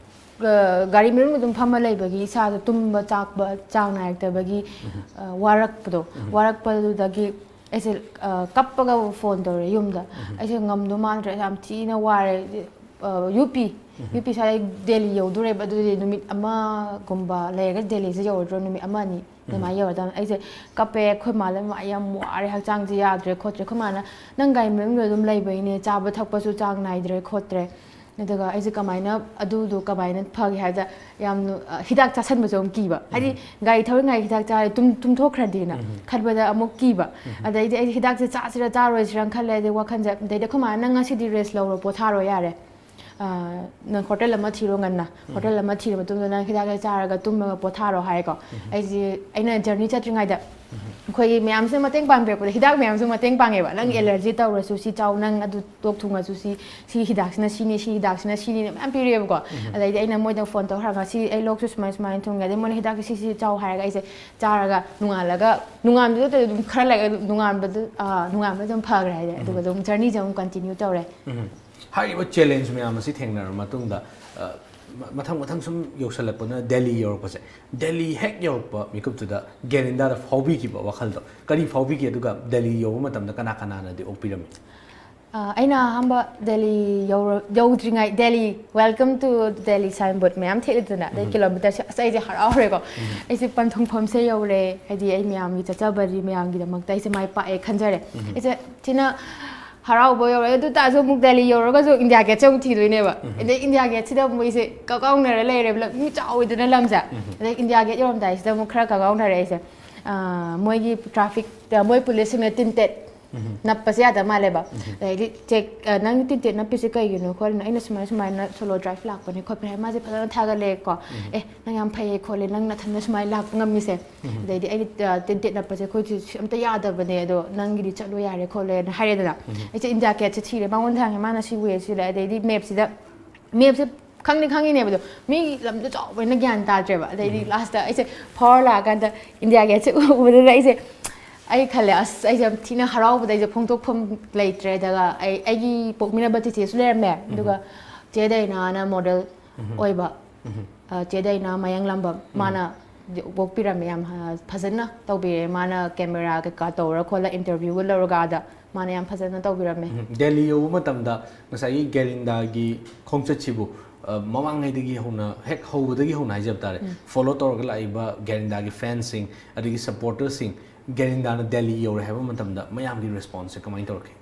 ꯑ, ꯒꯥꯔꯤ ꯃꯅꯨꯡꯗ ꯑꯗꯨꯝ ꯐꯝꯃ ꯂꯩꯕꯒꯤ ꯏꯁꯥꯗꯣ ꯇꯨꯝꯕ ꯆꯥꯛꯄ ꯆꯥꯡ ꯅꯥꯏꯔꯛꯇꯕꯒꯤ, ꯎꯝ꯫ ꯑ, ꯋꯥꯔꯛꯄꯗꯣ, ꯎꯝ꯫ ꯋꯥꯔꯛꯄꯗꯨꯗꯒꯤ ꯑꯩꯁꯦ, ꯑ, ꯀꯞꯄꯒ ꯐꯣꯟ ꯇꯧꯔꯦ ꯌꯨꯝꯗ꯫ ꯎꯝ꯫ ꯑꯩꯁꯦ ꯉꯝꯗꯧ ꯃꯥꯟꯗ꯭ꯔꯦ, ꯌꯥꯝ ꯊꯤꯅ ꯋꯥꯔꯦ꯫ ꯑ, ꯌꯨ ꯄꯤ, ꯎꯝ꯫ ꯌꯨ ꯄꯤ ꯁ꯭ꯋꯥꯏꯗ ꯗꯦꯜꯂꯤ ꯌꯧꯗꯣꯔꯦꯕ, ꯑꯗꯨꯗꯤ ꯅꯨꯃꯤꯠ ꯑꯃꯒꯨꯝꯕ ꯂꯩꯔꯒ ꯗꯦꯜꯂꯤꯁꯦ ꯌꯧꯔꯗ꯭ꯔꯣ, ꯅꯨꯃꯤꯠ ꯑꯃ ꯑꯅꯤ ꯎꯝ꯫ ꯑꯗꯨꯃꯥꯏꯅ ꯌꯧꯔꯗꯕꯅꯦ꯫ ꯑꯩꯁꯦ ꯀꯞꯄꯦ, ꯑꯩꯈꯣꯏ ꯃꯥꯗ, "ꯃꯥ ꯌꯥꯝ ꯋꯥꯔꯦ, ꯍꯛꯆꯥꯡꯁꯦ ꯌꯥꯗ꯭ꯔꯦ ꯈꯣꯠꯇ꯭ꯔꯦ"꯫ ꯑꯩꯈꯣꯏ ꯃꯥꯅ, "ꯅꯪ ꯒꯥꯔꯤ ꯃꯅꯨꯡꯗ ꯑꯗꯨꯝ ꯂꯩꯕꯩꯅꯦ, ꯆꯥꯕ ꯊꯛꯄꯁꯨ ꯆꯥꯡ ꯅꯥꯏꯗ꯭ꯔꯦ ꯈꯣꯠꯇ꯭ꯔꯦ"꯫ ꯑꯗꯨꯒ ꯑꯩꯁꯦ ꯀꯃꯥꯏꯅ, ꯑꯗꯨꯗꯣ ꯀꯃꯥꯏꯅ ꯐꯒꯦ ꯍꯥꯏꯕꯗ, ꯌꯥꯝꯅ, ꯑ, ꯍꯤꯗꯥꯛ ꯆꯥꯁꯟꯕꯁꯨ ꯑꯃꯨꯛ ꯀꯤꯕ꯫ ꯍꯥꯏꯗꯤ, ꯎꯝ꯫ ꯒꯥꯔꯤ ꯊꯧꯔꯤꯉꯩ ꯍꯤꯗꯥꯛ ꯆꯥꯔꯗꯤ ꯇꯨꯝ-, ꯇꯨꯝꯊꯣꯛꯈ꯭ꯔꯗꯤꯅ ꯎꯝ꯫ ꯈꯟꯕꯗ ꯑꯃꯨꯛ ꯀꯤꯕ꯫ ꯎꯝ꯫ ꯑꯗꯩꯗꯤ ꯑꯩꯗꯤ ꯍꯤꯗꯥꯛꯁꯦ ꯆꯥꯁꯤꯔꯥ ꯆꯥꯔꯣꯏꯁꯤꯔꯥ ꯈꯜꯂꯦ꯫ ꯑꯗꯩ ꯋꯥꯈꯜꯁꯦ, ꯑꯗꯩꯗꯤ ꯑꯩꯈꯣꯏ ꯃꯥꯅ, "ꯅꯪ ꯉꯁꯤꯗꯤ ꯔꯦꯁ ꯂꯧꯔꯣ, ꯄꯣꯊꯥꯔꯣ ꯌꯥꯔꯦ꯫ ꯑ, ꯅꯪ ꯍꯣꯇꯦꯜ ꯑꯃ ꯊꯤꯔꯣ ꯉꯟꯅ꯫ ꯎꯝ꯫ ꯍꯣꯇꯦꯜ ꯑꯃ ꯊꯤꯔ ꯃꯇꯨꯡꯗ ꯅꯪ ꯍꯤꯗꯥꯛꯁꯦ ꯆꯥꯔꯒ ꯇꯨꯝꯃꯒ ꯄꯣꯊꯥꯔꯣ" ꯍꯥꯏꯀꯣ꯫ ꯎꯝ꯫ ꯑꯩꯁꯦ, ꯑꯩꯅ ꯖꯔꯅꯤ ꯆꯠꯇ꯭ꯔꯤꯉꯩꯗ ꯎꯝ꯫ ꯑꯩꯈꯣꯏꯒꯤ ꯃꯌꯥꯝꯁꯤꯅ ꯃꯇꯦꯡ ꯄꯥꯡꯕꯤꯔꯛꯄꯗ, ꯍꯤꯗꯥꯛ ꯃꯌꯥꯝꯁꯨ ꯃꯇꯦꯡ ꯄꯥꯡꯉꯦꯕ꯫ "ꯅꯪ ꯎꯝ꯫ ꯑꯦꯂꯔꯖꯤ ꯇꯧꯔꯁꯨ ꯁꯤ ꯆꯥꯎ, ꯅꯪ ꯑꯗꯨ ꯂꯣꯛ ꯊꯨꯡꯉꯁꯨ ꯁꯤ, ꯁꯤ ꯍꯤꯗꯥꯛꯁꯤꯅ ꯁꯤꯅꯤ, ꯁꯤ ꯍꯤꯗꯥꯛꯁꯤꯅ ꯁꯤꯅꯤꯅ" ꯃꯌꯥꯝ ꯄꯤꯔꯛꯑꯦꯕꯀꯣ꯫ ꯎꯝ꯫ ꯑꯗꯩꯗꯤ ꯑꯩꯅ ꯃꯣꯏꯗ ꯐꯣꯟ ꯇꯧꯔꯒ, "ꯁꯤ ꯑꯩ ꯂꯣꯛꯁꯨ ꯁꯨꯃꯥꯏ ꯁꯨꯃꯥꯏꯅ ꯊꯨꯡꯉꯦ", ꯑꯗꯩ ꯃꯣꯏꯅ ꯍꯤꯗꯥꯛꯁꯦ ꯁꯤ ꯁꯤ ꯆꯥꯎ ꯍꯥꯏꯔꯒ ꯑꯩꯁꯦ ꯆꯥꯔꯒ ꯅꯣꯡꯉꯥꯜꯂꯒ, ꯅꯣꯡꯉꯥꯟꯕꯗꯨꯗ ꯑꯗꯨꯝ ꯈꯔ ꯂꯩꯔꯒ ꯑꯗꯨꯝ ꯅꯣꯡꯉꯥꯟꯕꯗꯨ, ꯑꯥ, ꯅꯣꯡꯉꯥꯟꯕꯗ ꯑꯗꯨꯝ ꯐꯈ꯭ꯔꯦ ꯍꯥꯏꯗꯤ꯫ ꯎꯝ꯫ ꯑꯗꯨꯒ ꯑꯗꯨꯝ ꯖꯔꯅꯤꯁꯦ ꯑꯃꯨꯛ ꯀꯟꯇꯤꯅ꯭ꯌꯨ ꯇꯧꯔꯦ꯫ ꯎꯝ꯫ ꯍꯥꯏꯔꯤꯕ ꯆꯦꯂꯦꯟꯖ ꯃꯌꯥꯝ ꯑꯁꯤ ꯊꯦꯡꯅꯔꯕ ꯃꯇꯨꯡꯗ, ꯑ, ꯃ-, ꯃꯊꯪ ꯃꯊꯪ ꯁꯨꯝ ꯌꯧꯁꯜꯂꯛꯄꯅ ꯗꯦꯜꯂꯤ ꯌꯧꯔꯛꯄꯁꯦ, ꯗꯦꯜꯂꯤ ꯍꯦꯛ ꯌꯧꯔꯛꯄ ꯃꯤꯀꯨꯞꯇꯨꯗ ꯒꯦꯔꯤꯟꯗꯥꯗ ꯐꯥꯎꯕꯤꯈꯤꯕ ꯋꯥꯈꯜꯗꯣ ꯀꯔꯤ ꯐꯥꯎꯕꯤꯒꯦ? ꯑꯗꯨꯒ ꯗꯦꯜꯂꯤ ꯌꯧꯕ ꯃꯇꯝꯗ ꯀꯅꯥ ꯀꯅꯥꯅꯗꯤ ꯑꯣꯛꯄꯤꯔꯝꯃꯤ? ꯑ, ꯑꯩꯅ ꯑꯍꯥꯟꯕ Delhi ꯌꯧꯔ-, ꯌꯧꯗ꯭ꯔꯤꯉꯩ, Delhi, "Welcome to Delhi" signboard ꯃꯌꯥꯝ ꯊꯦꯠꯂꯤꯗꯅ, ꯑꯗꯩ ꯎꯝ꯫ ꯀꯤꯂꯣꯃꯤꯇꯔꯁꯦ, ꯑꯁ, ꯑꯩꯁꯦ ꯍꯔꯥꯎꯔꯦꯀꯣ꯫ ꯎꯝ꯫ ꯑꯩꯁꯦ ꯄꯟꯊꯨꯡꯐꯝꯁꯦ ꯌꯧꯔꯦ, ꯍꯥꯏꯗꯤ ꯑꯩ ꯃꯌꯥꯝꯒꯤ ꯆꯠꯆꯕꯒꯤ, ꯃꯌꯥꯝꯒꯤꯗꯃꯛꯇ ꯑꯩꯁꯦ ꯃꯥꯏ ꯄꯥꯛꯑꯦ ꯈꯟꯖꯔꯦ꯫ ꯎꯝ꯫ ꯑꯩꯁꯦ ꯊꯤꯅ ꯍꯔꯥꯎꯕ ꯌꯧꯔꯦ꯫ ꯑꯗꯨ ꯇꯥꯔꯁꯨ ꯑꯃꯨꯛ ꯗꯦꯜꯂꯤ ꯌꯧꯔꯒꯁꯨ ꯏꯟꯗꯤꯌꯥ ꯒꯦꯠꯁꯦ ꯑꯃꯨꯛ ꯊꯤꯗꯣꯏꯅꯦꯕ꯫ ꯑꯗꯩ ꯏꯟꯗꯤꯌꯥ ꯒꯦꯠꯁꯤꯗ ꯃꯣꯏꯁꯦ ꯀꯛꯀꯥꯎꯅꯔ ꯂꯩꯔꯦꯕ, ꯂꯝ ꯃꯤ ꯆꯥꯎꯋꯤꯗꯅ ꯂꯝꯁꯦ꯫ ꯑꯗꯩ ꯏꯟꯗꯤꯌꯥ ꯒꯦꯠ ꯌꯧꯔꯝꯗꯥꯏꯁꯤꯗ ꯑꯃꯨꯛ ꯈꯔ ꯀꯛꯀꯥꯎꯅꯔꯦ ꯑꯩꯁꯦ꯫ ꯑꯥ, ꯃꯣꯏꯒꯤ ꯇ꯭ꯔꯥꯐꯤꯛ, ꯃꯣꯏ ꯄꯨꯂꯤꯁꯁꯤꯡꯅ ꯇꯤꯟꯇꯦꯠ ꯅꯞꯄꯁꯦ ꯌꯥꯗꯕ ꯃꯥꯜꯂꯦꯕ꯫ ꯑꯗꯩꯗꯤ ꯆꯦꯛ, "ꯑ, ꯅꯪ ꯇꯤꯟꯇꯦꯠ ꯅꯞꯄꯤꯁꯦ ꯀꯩꯒꯤꯅꯣ ꯈꯣꯠꯂꯤꯅꯣ?" ꯑꯩꯅ ꯁꯨꯃꯥꯏ ꯁꯨꯃꯥꯏꯅ ꯁꯣꯂꯣ ꯗ꯭ꯔꯥꯏꯚ ꯂꯥꯛꯄꯅꯦ ꯈꯣꯠꯄꯅꯦ ꯍꯥꯏ꯫ ꯃꯥꯁꯦ ꯐꯖꯅ ꯊꯥꯒꯠꯂꯛꯑꯦꯀꯣ꯫ "ꯑꯦ, ꯅꯪ ꯌꯥꯝ ꯐꯩꯌꯦ ꯈꯣꯠꯂꯦ, ꯅꯪ ꯅꯊꯟꯗ ꯁꯨꯃꯥꯏꯅ ꯂꯥꯛꯄ ꯉꯝꯃꯤꯁꯦ꯫ ꯑꯗꯩꯗꯤ ꯑꯩꯗꯤ, ꯑ, ꯇꯤꯟꯇꯦꯠ ꯅꯞꯄꯁꯦ ꯑꯩꯈꯣꯏꯁꯨ ꯑꯝꯇ ꯌꯥꯗꯕꯅꯦ, ꯑꯗꯣ ꯅꯪꯒꯤꯗꯤ ꯆꯠꯂꯣ ꯌꯥꯔꯦ ꯈꯣꯠꯂꯦꯅ" ꯍꯥꯏꯔꯦꯗꯅ꯫ ꯑꯩꯁꯦ ꯏꯟꯗꯤꯌꯥ ꯒꯦꯠꯁꯦ ꯊꯤꯔꯦ, ꯃꯉꯣꯟꯗ ꯍꯪꯉꯦ, ꯃꯥꯅ ꯁꯤ ꯋꯦꯁꯤꯗ꯫ ꯑꯗꯩꯗꯤ ꯃꯦꯞꯁꯤꯗ, ꯃꯦꯞꯁꯦ ꯈꯪꯗꯤ ꯈꯪꯉꯤꯅꯦꯕ, ꯑꯗꯣ ꯃꯤ ꯂꯝꯗꯣ ꯆꯥꯎꯕꯅꯤꯅ ꯒ꯭ꯌꯥꯟ ꯇꯥꯗ꯭ꯔꯦꯕ꯫ ꯑꯗꯩꯗꯤ ꯂꯥꯁꯇ ꯑꯩꯁꯦ ꯐꯥꯎꯔ ꯂꯥꯛꯑꯀꯥꯟꯗ ꯏꯟꯗꯤꯌꯥ ꯒꯦꯠꯁꯦ ꯎꯕꯗꯨꯗ ꯑꯩꯁꯦ, ꯑꯩ ꯈꯜꯂꯦ, "ꯑꯁ, ꯑꯩꯁꯦ ꯌꯥꯝ ꯊꯤꯅ ꯍꯔꯥꯎꯕꯗ ꯑꯩꯁꯦ ꯐꯣꯡꯗꯣꯛꯐꯝ ꯂꯩꯇ꯭ꯔꯦ"꯫ ꯑꯗꯨꯒ ꯑꯩ, ꯑꯩꯒꯤ ꯄꯣꯛꯃꯤꯟꯅꯕ ꯆꯤꯆꯦꯁꯨ ꯂꯩꯔꯝꯃꯦ, ꯑꯗꯨꯒ ꯆꯦ ꯗꯥꯏꯅꯥꯅ ꯃꯣꯗꯦꯜ ꯑꯣꯏꯕ, ꯑ, ꯆꯦ ꯗꯥꯏꯅꯥ ꯃꯌꯥꯡꯂꯥꯝꯕꯝ, ꯃꯥꯅ ꯄꯣꯛꯄꯤꯔꯝꯃꯦ꯫ ꯌꯥꯝ, ꯑ, ꯐꯖꯅ ꯇꯧꯕꯤꯔꯦ꯫ ꯃꯥꯅ ꯀꯦꯃꯦꯔꯥ ꯀꯩꯀꯥ ꯇꯧꯔ ꯈꯣꯠꯂ ꯏꯟꯇꯔꯚ꯭ꯌꯨꯒ ꯂꯧꯔꯒ ꯑꯥꯗ ꯃꯥꯅ ꯌꯥꯝ ꯐꯖꯅ ꯇꯧꯕꯤꯔꯝꯃꯦ꯫ ꯎꯝ, ꯗꯦꯜꯂꯤ ꯌꯧꯕ ꯃꯇꯝꯗ ꯉꯁꯥꯏꯒꯤ ꯒꯦꯔꯤꯟꯗꯥꯒꯤ ꯈꯣꯡꯆꯠꯁꯤꯕꯨ, ꯑ, ꯃꯃꯥꯡꯉꯩꯗꯒꯤ ꯍꯧꯅ, ꯍꯦꯛ ꯍꯧꯕꯗꯒꯤ ꯍꯧꯅ ꯍꯥꯏꯖꯕ ꯇꯥꯔꯦ, ꯐꯣꯂꯣ ꯇꯧꯔꯒ ꯂꯥꯛꯏꯕ ꯒꯦꯔꯤꯟꯗꯥꯒꯤ ꯐꯦꯟꯁꯤꯡ, ꯑꯗꯒꯤ ꯁꯄꯣꯔꯇꯔꯁꯤꯡ, ꯒꯦꯔꯤꯟꯗꯥꯅ ꯗꯦꯜꯂꯤ ꯌꯧꯔꯦ ꯍꯥꯏꯕ ꯃꯇꯝꯗ ꯃꯌꯥꯝꯒꯤ ꯔꯦꯁꯄꯣꯟꯁꯁꯦ ꯀꯃꯥꯏꯅ ꯇꯧꯔꯛꯀꯦ?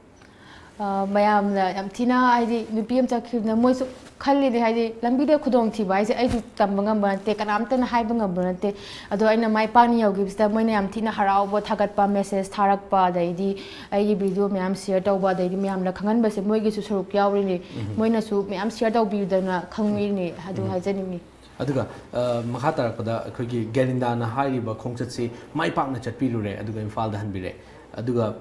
ꯑ, ꯃꯌꯥꯝꯅ ꯌꯥꯝ ꯊꯤꯅ, ꯍꯥꯏꯗꯤ, ꯅꯨꯄꯤ ꯑꯃ ꯆꯠꯈꯤꯕꯅ ꯃꯣꯏꯁꯨ ꯈꯜꯂꯤꯅꯦ, ꯍꯥꯏꯗꯤ, ꯂꯝꯕꯤꯗ ꯈꯨꯗꯣꯡꯊꯤꯕ ꯍꯥꯏꯁꯦ ꯑꯩꯁꯨ ꯇꯝꯕ ꯉꯝꯕ ꯅꯠꯇꯦ, ꯀꯅꯥꯝꯇꯅ ꯍꯥꯏꯕ ꯉꯝꯕ ꯅꯠꯇꯦ꯫ ꯑꯗꯣ ꯑꯩꯅ ꯃꯥꯏ ꯄꯥꯛꯅ ꯌꯧꯈꯤꯕꯁꯤꯗ ꯃꯣꯏꯅ ꯌꯥꯝ ꯊꯤꯅ ꯍꯔꯥꯎꯕ, ꯊꯥꯒꯠꯄ, ꯃꯦꯁꯦꯖ ꯊꯥꯔꯛꯄ, ꯑꯗꯩꯗꯤ ꯑꯩꯒꯤ ꯚꯤꯗꯤꯑꯣ ꯃꯌꯥꯝ ꯁꯤꯌꯔ ꯇꯧꯕ, ꯑꯗꯩꯗꯤ ꯃꯌꯥꯝꯅ ꯈꯪꯍꯟꯕꯁꯦ ꯃꯣꯏꯒꯤꯁꯨ ꯁꯔꯨꯛ ꯌꯥꯎꯔꯤꯅꯤ, ꯃꯣꯏꯅꯁꯨ ꯃꯌꯥꯝ ꯁꯤꯌꯔ ꯇꯧꯕꯤꯗꯅ ꯈꯪꯕꯤꯔꯤꯅꯤ, ꯑꯗꯨ ꯍꯥꯏꯖꯅꯤꯡꯉꯤ꯫ ꯑꯗꯨꯒ, ꯑ, ꯃꯈꯥ ꯇꯥꯔꯛꯄꯗ ꯑꯩꯈꯣꯏꯒꯤ ꯒꯦꯔꯤꯟꯗꯥꯅ ꯍꯥꯏꯔꯤꯕ ꯈꯣꯡꯆꯠꯁꯤ ꯃꯥꯏ ꯄꯥꯛꯅ ꯆꯠꯄꯤꯔꯨꯔꯦ, ꯑꯗꯨꯒ ꯏꯝꯐꯥꯜꯗ ꯍꯟꯕꯤꯔꯦ꯫ ꯑꯗꯨꯒ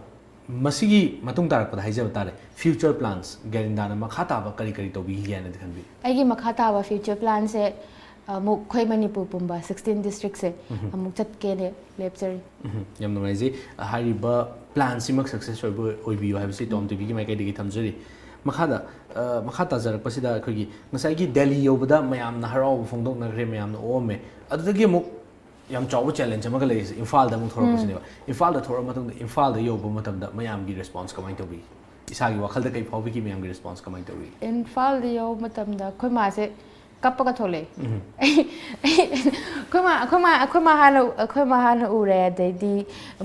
ꯃꯁꯤꯒꯤ ꯃꯇꯨꯡ ꯇꯥꯔꯛꯄꯗ ꯍꯥꯏꯖꯕ ꯇꯥꯔꯦ, ꯐ꯭ꯌꯨꯆꯔ ꯄ꯭ꯂꯥꯟꯁ, ꯒꯦꯔꯤꯟꯗꯥꯅ ꯃꯈꯥ ꯇꯥꯕ ꯀꯔꯤ ꯀꯔꯤ ꯇꯧꯕꯤꯈꯤꯒꯦ ꯍꯥꯏꯅꯗꯤ ꯈꯟꯕꯤ? ꯑꯩꯒꯤ ꯃꯈꯥ ꯇꯥꯕ ꯐ꯭ꯌꯨꯆꯔ ꯄ꯭ꯂꯥꯟꯁꯦ ꯑꯃꯨꯛ ꯑꯩꯈꯣꯏ ꯃꯅꯤꯄꯨꯔ ꯄꯨꯝꯕ ꯁꯤꯛꯁꯇꯤꯟ ꯗꯤꯁꯇ꯭ꯔꯤꯛꯁꯦ ꯑꯃꯨꯛ ꯆꯠꯀꯦꯅ ꯂꯦꯞꯆꯔꯤ꯫ ꯎꯝ, ꯌꯥꯝ ꯅꯨꯡꯉꯥꯏꯖꯩ꯫ ꯍꯥꯏꯔꯤꯕ ꯄ꯭ꯂꯥꯟꯁꯤꯃꯛ ꯁꯛꯁꯦꯁ ꯑꯣꯏꯕ ꯑꯣꯏꯕꯤꯌꯨ ꯍꯥꯏꯕꯁꯤ ꯇꯣꯝ ꯇꯤꯚꯤꯒꯤ ꯃꯥꯏꯀꯩꯗꯒꯤ ꯊꯝꯖꯔꯤ꯫ ꯃꯈꯥꯗ, ꯑ, ꯃꯈꯥ ꯇꯥꯖꯔꯛꯄꯁꯤꯗ ꯑꯩꯈꯣꯏꯒꯤ ꯉꯁꯥꯏꯒꯤ ꯗꯦꯜꯂꯤ ꯌꯧꯕꯗ ꯃꯌꯥꯝꯅ ꯍꯔꯥꯎꯕ ꯐꯣꯡꯗꯣꯛꯅꯈ꯭ꯔꯦ, ꯃꯌꯥꯝꯅ ꯑꯣꯛꯑꯝꯃꯦ꯫ ꯑꯗꯨꯗꯒꯤ ꯑꯃꯨꯛ ꯌꯥꯝ ꯆꯥꯎꯕ ꯆꯦꯂꯦꯟꯖ ꯑꯃꯒ ꯂꯩꯔꯤꯁꯦ ꯏꯝꯐꯥꯜꯗ ꯑꯃꯨꯛ ꯊꯣꯔꯛꯄꯁꯤꯅꯦꯕ꯫ ꯏꯝꯐꯥꯜꯗ ꯊꯣꯔꯛꯑ ꯃꯇꯨꯡꯗ ꯏꯝꯐꯥꯜꯗ ꯌꯧꯕ ꯃꯇꯝꯗ ꯃꯌꯥꯝꯒꯤ ꯔꯦꯁꯄꯣꯟꯁ ꯀꯃꯥꯏꯅ ꯇꯧꯕꯤ? ꯏꯁꯥꯒꯤ ꯋꯥꯈꯜꯗ ꯀꯩ ꯐꯥꯎꯕꯤꯒꯦ, ꯃꯌꯥꯝꯒꯤ ꯔꯦꯁꯄꯣꯟꯁ ꯀꯃꯥꯏꯅ ꯇꯧꯕꯤ? ꯏꯝꯐꯥꯜꯗ ꯌꯧꯕ ꯃꯇꯝꯗ ꯑꯩꯈꯣꯏ ꯃꯥꯁꯦ ꯀꯞꯄꯒ ꯊꯣꯛꯂꯛꯑꯦ꯫ ꯑꯩ ꯑꯩ ꯑꯩꯈꯣꯏ ꯃꯥ ꯑꯩꯈꯣꯏ ꯃꯥ ꯑꯩꯈꯣꯏ ꯃꯥ ꯍꯥꯟꯅ ꯑꯩꯈꯣꯏ ꯃꯥ ꯍꯥꯟꯅ ꯎꯔꯦ꯫ ꯑꯗꯩꯗꯤ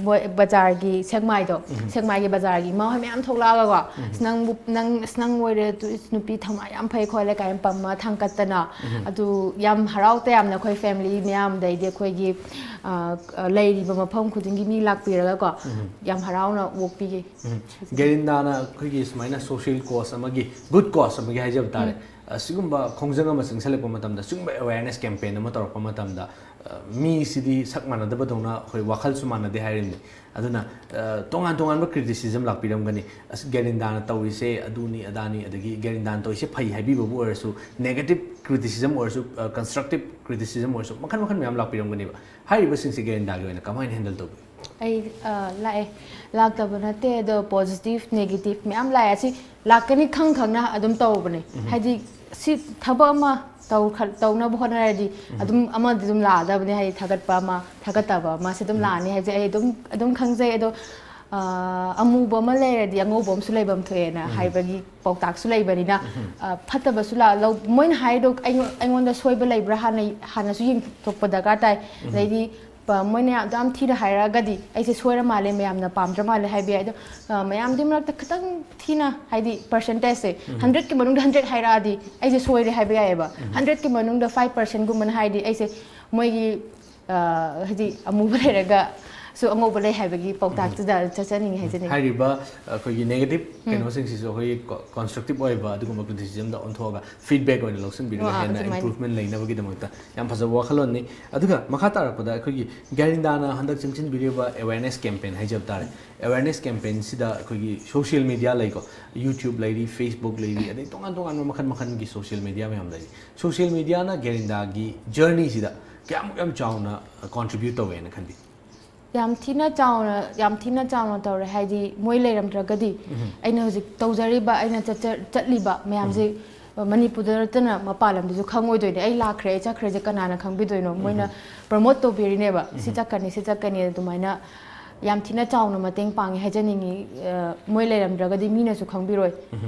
ꯃꯣꯏ ꯕꯖꯥꯔꯒꯤ ꯁꯦꯛꯃꯥꯏꯗꯣ, ꯁꯦꯛꯃꯥꯏꯒꯤ ꯕꯖꯥꯔꯒꯤ ꯏꯃꯥ ꯍꯣꯏ ꯃꯌꯥꯝ ꯊꯣꯛꯂꯛꯑꯒꯀꯣ, "ꯑꯁ, ꯅꯪꯕꯨ ꯅꯪ ꯑꯁ, ꯅꯪ ꯑꯣꯏꯔꯦ, ꯑꯗꯨ ꯏꯁ, ꯅꯨꯄꯤ ꯊꯧꯅꯥ ꯌꯥꯝ ꯐꯩ ꯈꯣꯠꯂꯦ" ꯀꯥꯏꯅ ꯄꯝꯃ ꯊꯥꯡꯀꯠꯇꯅ꯫ ꯑꯗꯨ ꯌꯥꯝ ꯍꯔꯥꯎ ꯇꯌꯥꯝꯅ ꯑꯩꯈꯣꯏ ꯐꯦꯃꯤꯂꯤ ꯃꯌꯥꯝ, ꯑꯗꯩꯗꯤ ꯑꯩꯈꯣꯏꯒꯤ ꯑ, ꯑ, ꯂꯩꯔꯤꯕ ꯃꯐꯝ ꯈꯨꯗꯤꯡꯒꯤ ꯃꯤ ꯂꯥꯛꯄꯤꯔꯒꯀꯣ, ꯌꯥꯝ ꯍꯔꯥꯎꯅ ꯑꯣꯛꯄꯤꯒꯦ꯫ ꯒꯦꯔꯤꯟꯗꯥꯅ ꯑꯩꯈꯣꯏꯒꯤ ꯁꯨꯃꯥꯏꯅ ꯁꯣꯁꯤꯌꯦꯜ ꯀꯣꯁ ꯑꯃꯒꯤ, ꯒꯨꯗ ꯀꯣꯁ ꯑꯃꯒꯤ ꯍꯥꯏꯖꯕ ꯇꯥꯔꯦ, ꯑꯁꯤꯒꯨꯝꯕ ꯈꯣꯡꯖꯪ ꯑꯃ ꯆꯪꯁꯤꯜꯂꯛꯄ ꯃꯇꯝꯗ, ꯁꯤꯒꯨꯝꯕ ꯑꯦꯋꯦꯔꯅꯦꯁ ꯀꯦꯝꯄꯦꯟ ꯑꯃ ꯇꯧꯔꯛꯄ ꯃꯇꯝꯗ, ꯑ, ꯃꯤꯁꯤꯗꯤ ꯁꯛ ꯃꯥꯟꯅꯗꯕꯗꯧꯅ ꯑꯩꯈꯣꯏ ꯋꯥꯈꯜꯁꯨ ꯃꯥꯟꯅꯗꯦ ꯍꯥꯏꯔꯤꯕꯅꯤ꯫ ꯑꯗꯨꯅ ꯑ, ꯇꯣꯉꯥꯟ ꯇꯣꯉꯥꯟꯕ ꯀ꯭ꯔꯤꯇꯤꯁꯤꯖꯝ ꯂꯥꯛꯄꯤꯔꯝꯒꯅꯤ꯫ "ꯑꯁ, ꯒꯦꯔꯤꯟꯗꯥꯅ ꯇꯧꯔꯤꯁꯦ ꯑꯗꯨꯅꯤ ꯑꯗꯥꯅꯤ", ꯑꯗꯒꯤ ꯒꯦꯔꯤꯟꯗꯥꯅ ꯇꯧꯔꯤꯁꯦ ꯐꯩ ꯍꯥꯏꯕꯤꯕꯕꯨ ꯑꯣꯏꯔꯁꯨ, ꯅꯦꯒꯦꯇꯤꯚ ꯀ꯭ꯔꯤꯇꯤꯁꯤꯖꯝ ꯑꯣꯏꯔꯁꯨ, ꯀꯟꯁꯇ꯭ꯔꯛꯇꯤꯚ ꯀ꯭ꯔꯤꯇꯤꯁꯤꯖꯝ ꯑꯣꯏꯔꯁꯨ, ꯃꯈꯜ ꯃꯈꯜ ꯃꯌꯥꯝ ꯂꯥꯛꯄꯤꯔꯝꯒꯅꯦꯕ꯫ ꯍꯥꯏꯔꯤꯕꯁꯤꯡꯁꯦ ꯒꯦꯔꯤꯟꯗꯥꯒꯤ ꯑꯣꯏꯅ ꯀꯃꯥꯏꯅ ꯍꯦꯟꯗꯜ ꯇꯧꯕꯤ? ꯑꯩ ꯑ, ꯂꯥꯛꯑꯦ, ꯂꯥꯛꯇꯕ ꯅꯠꯇꯦ꯫ ꯑꯗꯣ ꯄꯣꯖꯤꯇꯤꯚ ꯅꯦꯒꯦꯇꯤꯚ ꯃꯌꯥꯝ ꯂꯥꯛꯑꯦ꯫ ꯑꯁꯤ ꯂꯥꯛꯀꯅꯤ ꯈꯪ ꯈꯪꯅ ꯑꯗꯨꯝ ꯇꯧꯕꯅꯦ꯫ ꯍꯥꯏꯗꯤ ꯁꯤ ꯊꯕꯛ ꯑꯃ ꯇꯧ-, ꯈ-, ꯇꯧꯅꯕ ꯍꯣꯠꯅꯔꯗꯤ ꯑꯗꯨꯝ ꯑꯃꯗꯤ ꯑꯗꯨꯝ ꯂꯥꯛꯑꯗꯕꯅꯦ꯫ ꯍꯥꯏꯗꯤ ꯊꯥꯒꯠꯄ ꯑꯃ, ꯊꯥꯒꯠꯇꯕ ꯑꯃ, ꯁꯤ ꯑꯗꯨꯝ ꯂꯥꯛꯑꯅꯤ ꯍꯥꯏꯕꯁꯦ ꯑꯩ ꯑꯗꯨꯝ ꯑꯗꯨꯝ ꯈꯪꯖꯩ꯫ ꯑꯗꯣ ꯑ, ꯑꯃꯨꯕ ꯑꯃ ꯂꯩꯔꯗꯤ ꯑꯉꯧꯕ ꯑꯃꯁꯨ ꯂꯩꯐꯝ ꯊꯣꯛꯑꯦꯅ ꯍꯥꯏꯕꯒꯤ ꯄꯥꯎꯇꯥꯛꯁꯨ ꯂꯩꯕꯅꯤꯅ, ꯑ, ꯐꯠꯇꯕꯁꯨ ꯂꯥ-, ꯂꯧ-, ꯃꯣꯏꯅ ꯍꯥꯏꯗꯣ ꯑꯩꯉꯣꯟ-, ꯑꯩꯉꯣꯟꯗ ꯁꯣꯏꯕ ꯂꯩꯕ꯭ꯔꯥ ꯍꯥꯟꯅ, ꯍꯥꯟꯅꯁꯨ ꯌꯦꯡꯊꯣꯛꯄ ꯗꯔꯀꯥꯔ ꯇꯥꯏ꯫ ꯑꯗꯩꯗꯤ ꯄ-, ꯃꯣꯏꯅ ꯌꯥꯝ, ꯌꯥꯝ ꯊꯤꯅ ꯍꯥꯏꯔꯛꯑꯒꯗꯤ ꯑꯩꯁꯦ ꯁꯣꯏꯔ ꯃꯥꯜꯂꯦ, ꯃꯌꯥꯝꯅ ꯄꯥꯝꯗ꯭ꯔ ꯃꯥꯜꯂꯦ ꯍꯥꯏꯕ ꯌꯥꯏ꯫ ꯑꯗꯣ ꯑ, ꯃꯌꯥꯝꯗꯨꯒꯤ ꯃꯔꯛꯇ ꯈꯤꯇꯪ ꯊꯤꯅ, ꯍꯥꯏꯗꯤ ꯄꯔꯁꯦꯟꯇꯦꯖꯁꯦ ꯍꯟꯗ꯭ꯔꯦꯠꯀꯤ ꯃꯅꯨꯡꯗ ꯍꯟꯗ꯭ꯔꯦꯠ ꯍꯥꯏꯔꯛꯑꯗꯤ ꯑꯩꯁꯦ ꯁꯣꯏꯔꯦ ꯍꯥꯏꯕ ꯌꯥꯏꯑꯕ꯫ ꯍꯟꯗ꯭ꯔꯦꯠꯀꯤ ꯃꯅꯨꯡꯗ ꯐꯥꯏꯚ ꯄꯥꯔꯁꯦꯟꯒꯨꯝꯕꯅ ꯍꯥꯏꯗꯤ ꯑꯩꯁꯦ ꯃꯣꯏꯒꯤ, ꯑ, ꯍꯥꯏꯗꯤ ꯑꯃꯨꯕ ꯂꯩꯔꯒꯁꯨ ꯑꯉꯧꯕ ꯂꯩ ꯍꯥꯏꯕꯒꯤ ꯄꯥꯎꯇꯥꯛꯇꯨꯗ ꯆꯠꯆꯅꯤꯡꯉꯤ ꯍꯥꯏꯖꯅꯤꯡꯉꯤ꯫ ꯍꯥꯏꯔꯤꯕ ꯑꯩꯈꯣꯏꯒꯤ ꯅꯦꯒꯦꯇꯤꯚ ꯀꯩꯅꯣꯁꯤꯡꯁꯤꯁꯨ ꯑꯩꯈꯣꯏꯒꯤ ꯀꯣ-, ꯀꯟꯁꯇ꯭ꯔꯛꯇꯤꯚ ꯑꯣꯏꯕ ꯑꯗꯨꯒꯨꯝꯕ ꯀ꯭ꯔꯤꯇꯤꯁꯤꯖꯝꯗ ꯑꯣꯟꯊꯣꯛꯑꯒ ꯐꯤꯗꯕꯦꯛ ꯑꯣꯏꯅ ꯂꯧꯁꯤꯟꯕꯤꯔꯒ ꯑꯥ, ꯍꯦꯟꯅ ꯑꯗꯨꯃꯥꯏꯅ꯫ ꯏꯝꯄ꯭ꯔꯨꯚꯃꯦꯟ ꯂꯩꯅꯕꯒꯤꯗꯃꯛꯇ ꯌꯥꯝ ꯐꯖꯕ ꯋꯥꯈꯜꯂꯣꯟꯅꯤ꯫ ꯑꯗꯨꯒ ꯃꯈꯥ ꯇꯥꯔꯛꯄꯗ ꯑꯩꯈꯣꯏꯒꯤ ꯒꯦꯔꯤꯟꯗꯥꯅ ꯍꯟꯗꯛ ꯆꯪꯁꯤꯟꯕꯤꯔꯤꯕ ꯑꯦꯋꯦꯔꯅꯦꯁ ꯀꯦꯝꯄꯦꯟ ꯍꯥꯏꯖꯕ ꯇꯥꯔꯦ꯫ ꯑꯦꯋꯦꯔꯅꯦꯁ ꯀꯦꯝꯄꯦꯟꯁꯤꯗ ꯑꯩꯈꯣꯏꯒꯤ ꯁꯣꯁꯤꯌꯦꯜ ꯃꯤꯗꯤꯌꯥ ꯂꯩꯀꯣ, ꯌꯨꯇ꯭ꯌꯨꯕ ꯂꯩꯔꯤ, ꯐꯦꯁꯕꯨꯛ ꯂꯩꯔꯤ, ꯑꯗꯩ ꯇꯣꯉꯥꯟ ꯇꯣꯉꯥꯟꯕ ꯃꯈꯜ ꯃꯈꯜꯒꯤ ꯁꯣꯁꯤꯌꯦꯜ ꯃꯤꯗꯤꯌꯥ ꯃꯌꯥꯝ ꯂꯩꯔꯤ꯫ ꯁꯣꯁꯤꯌꯦꯜ ꯃꯤꯗꯤꯌꯥꯅ ꯒꯦꯔꯤꯟꯗꯥꯒꯤ ꯖꯔꯅꯤꯁꯤꯗ ꯀꯌꯥꯃꯨꯛ ꯌꯥꯝ ꯆꯥꯎꯅ ꯀꯣꯟꯇ꯭ꯔꯤꯕ꯭ꯌꯨꯠ ꯇꯧꯋꯦꯅ ꯈꯟꯕꯤ? ꯌꯥꯝ ꯊꯤꯅ ꯆꯥꯎꯅ, ꯌꯥꯝ ꯊꯤꯅ ꯆꯥꯎꯅ ꯇꯧꯔꯦ꯫ ꯍꯥꯏꯗꯤ ꯃꯣꯏ ꯂꯩꯔꯝꯗ꯭ꯔꯒꯗꯤ ꯑꯩꯅ ꯍꯧꯖꯤꯛ ꯇꯧꯖꯔꯤꯕ, ꯑꯩꯅ ꯆꯠꯆ-, ꯆꯠꯂꯤꯕ ꯃꯌꯥꯝꯁꯦ, ꯑ, ꯃꯅꯤꯄꯨꯔꯗ ꯅꯠꯇꯅ ꯃꯄꯥꯟ ꯂꯝꯗꯁꯨ ꯈꯪꯉꯣꯏꯗꯣꯏꯅꯦ꯫ ꯑꯩ ꯂꯥꯛꯈ꯭ꯔꯦ, ꯑꯩ ꯆꯠꯈ꯭ꯔꯦꯁꯦ ꯀꯅꯥꯅ ꯈꯪꯕꯤꯗꯣꯏꯅꯣ? ꯃꯣꯏꯅ ꯄ꯭ꯔꯃꯣꯠ ꯇꯧꯕꯤꯔꯤꯅꯦꯕ, "ꯁꯤ ꯆꯠꯀꯅꯤ, ꯁꯤ ꯆꯠꯀꯅꯤ", ꯑꯗꯨꯃꯥꯏꯅ ꯌꯥꯝ ꯊꯤꯅ ꯆꯥꯎꯅ ꯃꯇꯦꯡ ꯄꯥꯡꯉꯦ ꯍꯥꯏꯖꯅꯤꯡꯉꯤ꯫ ꯑ, ꯃꯣꯏ ꯂꯩꯔꯝꯗ꯭ꯔꯒꯗꯤ ꯃꯤꯅꯁꯨ ꯈꯪꯕꯤꯔꯣꯏ꯫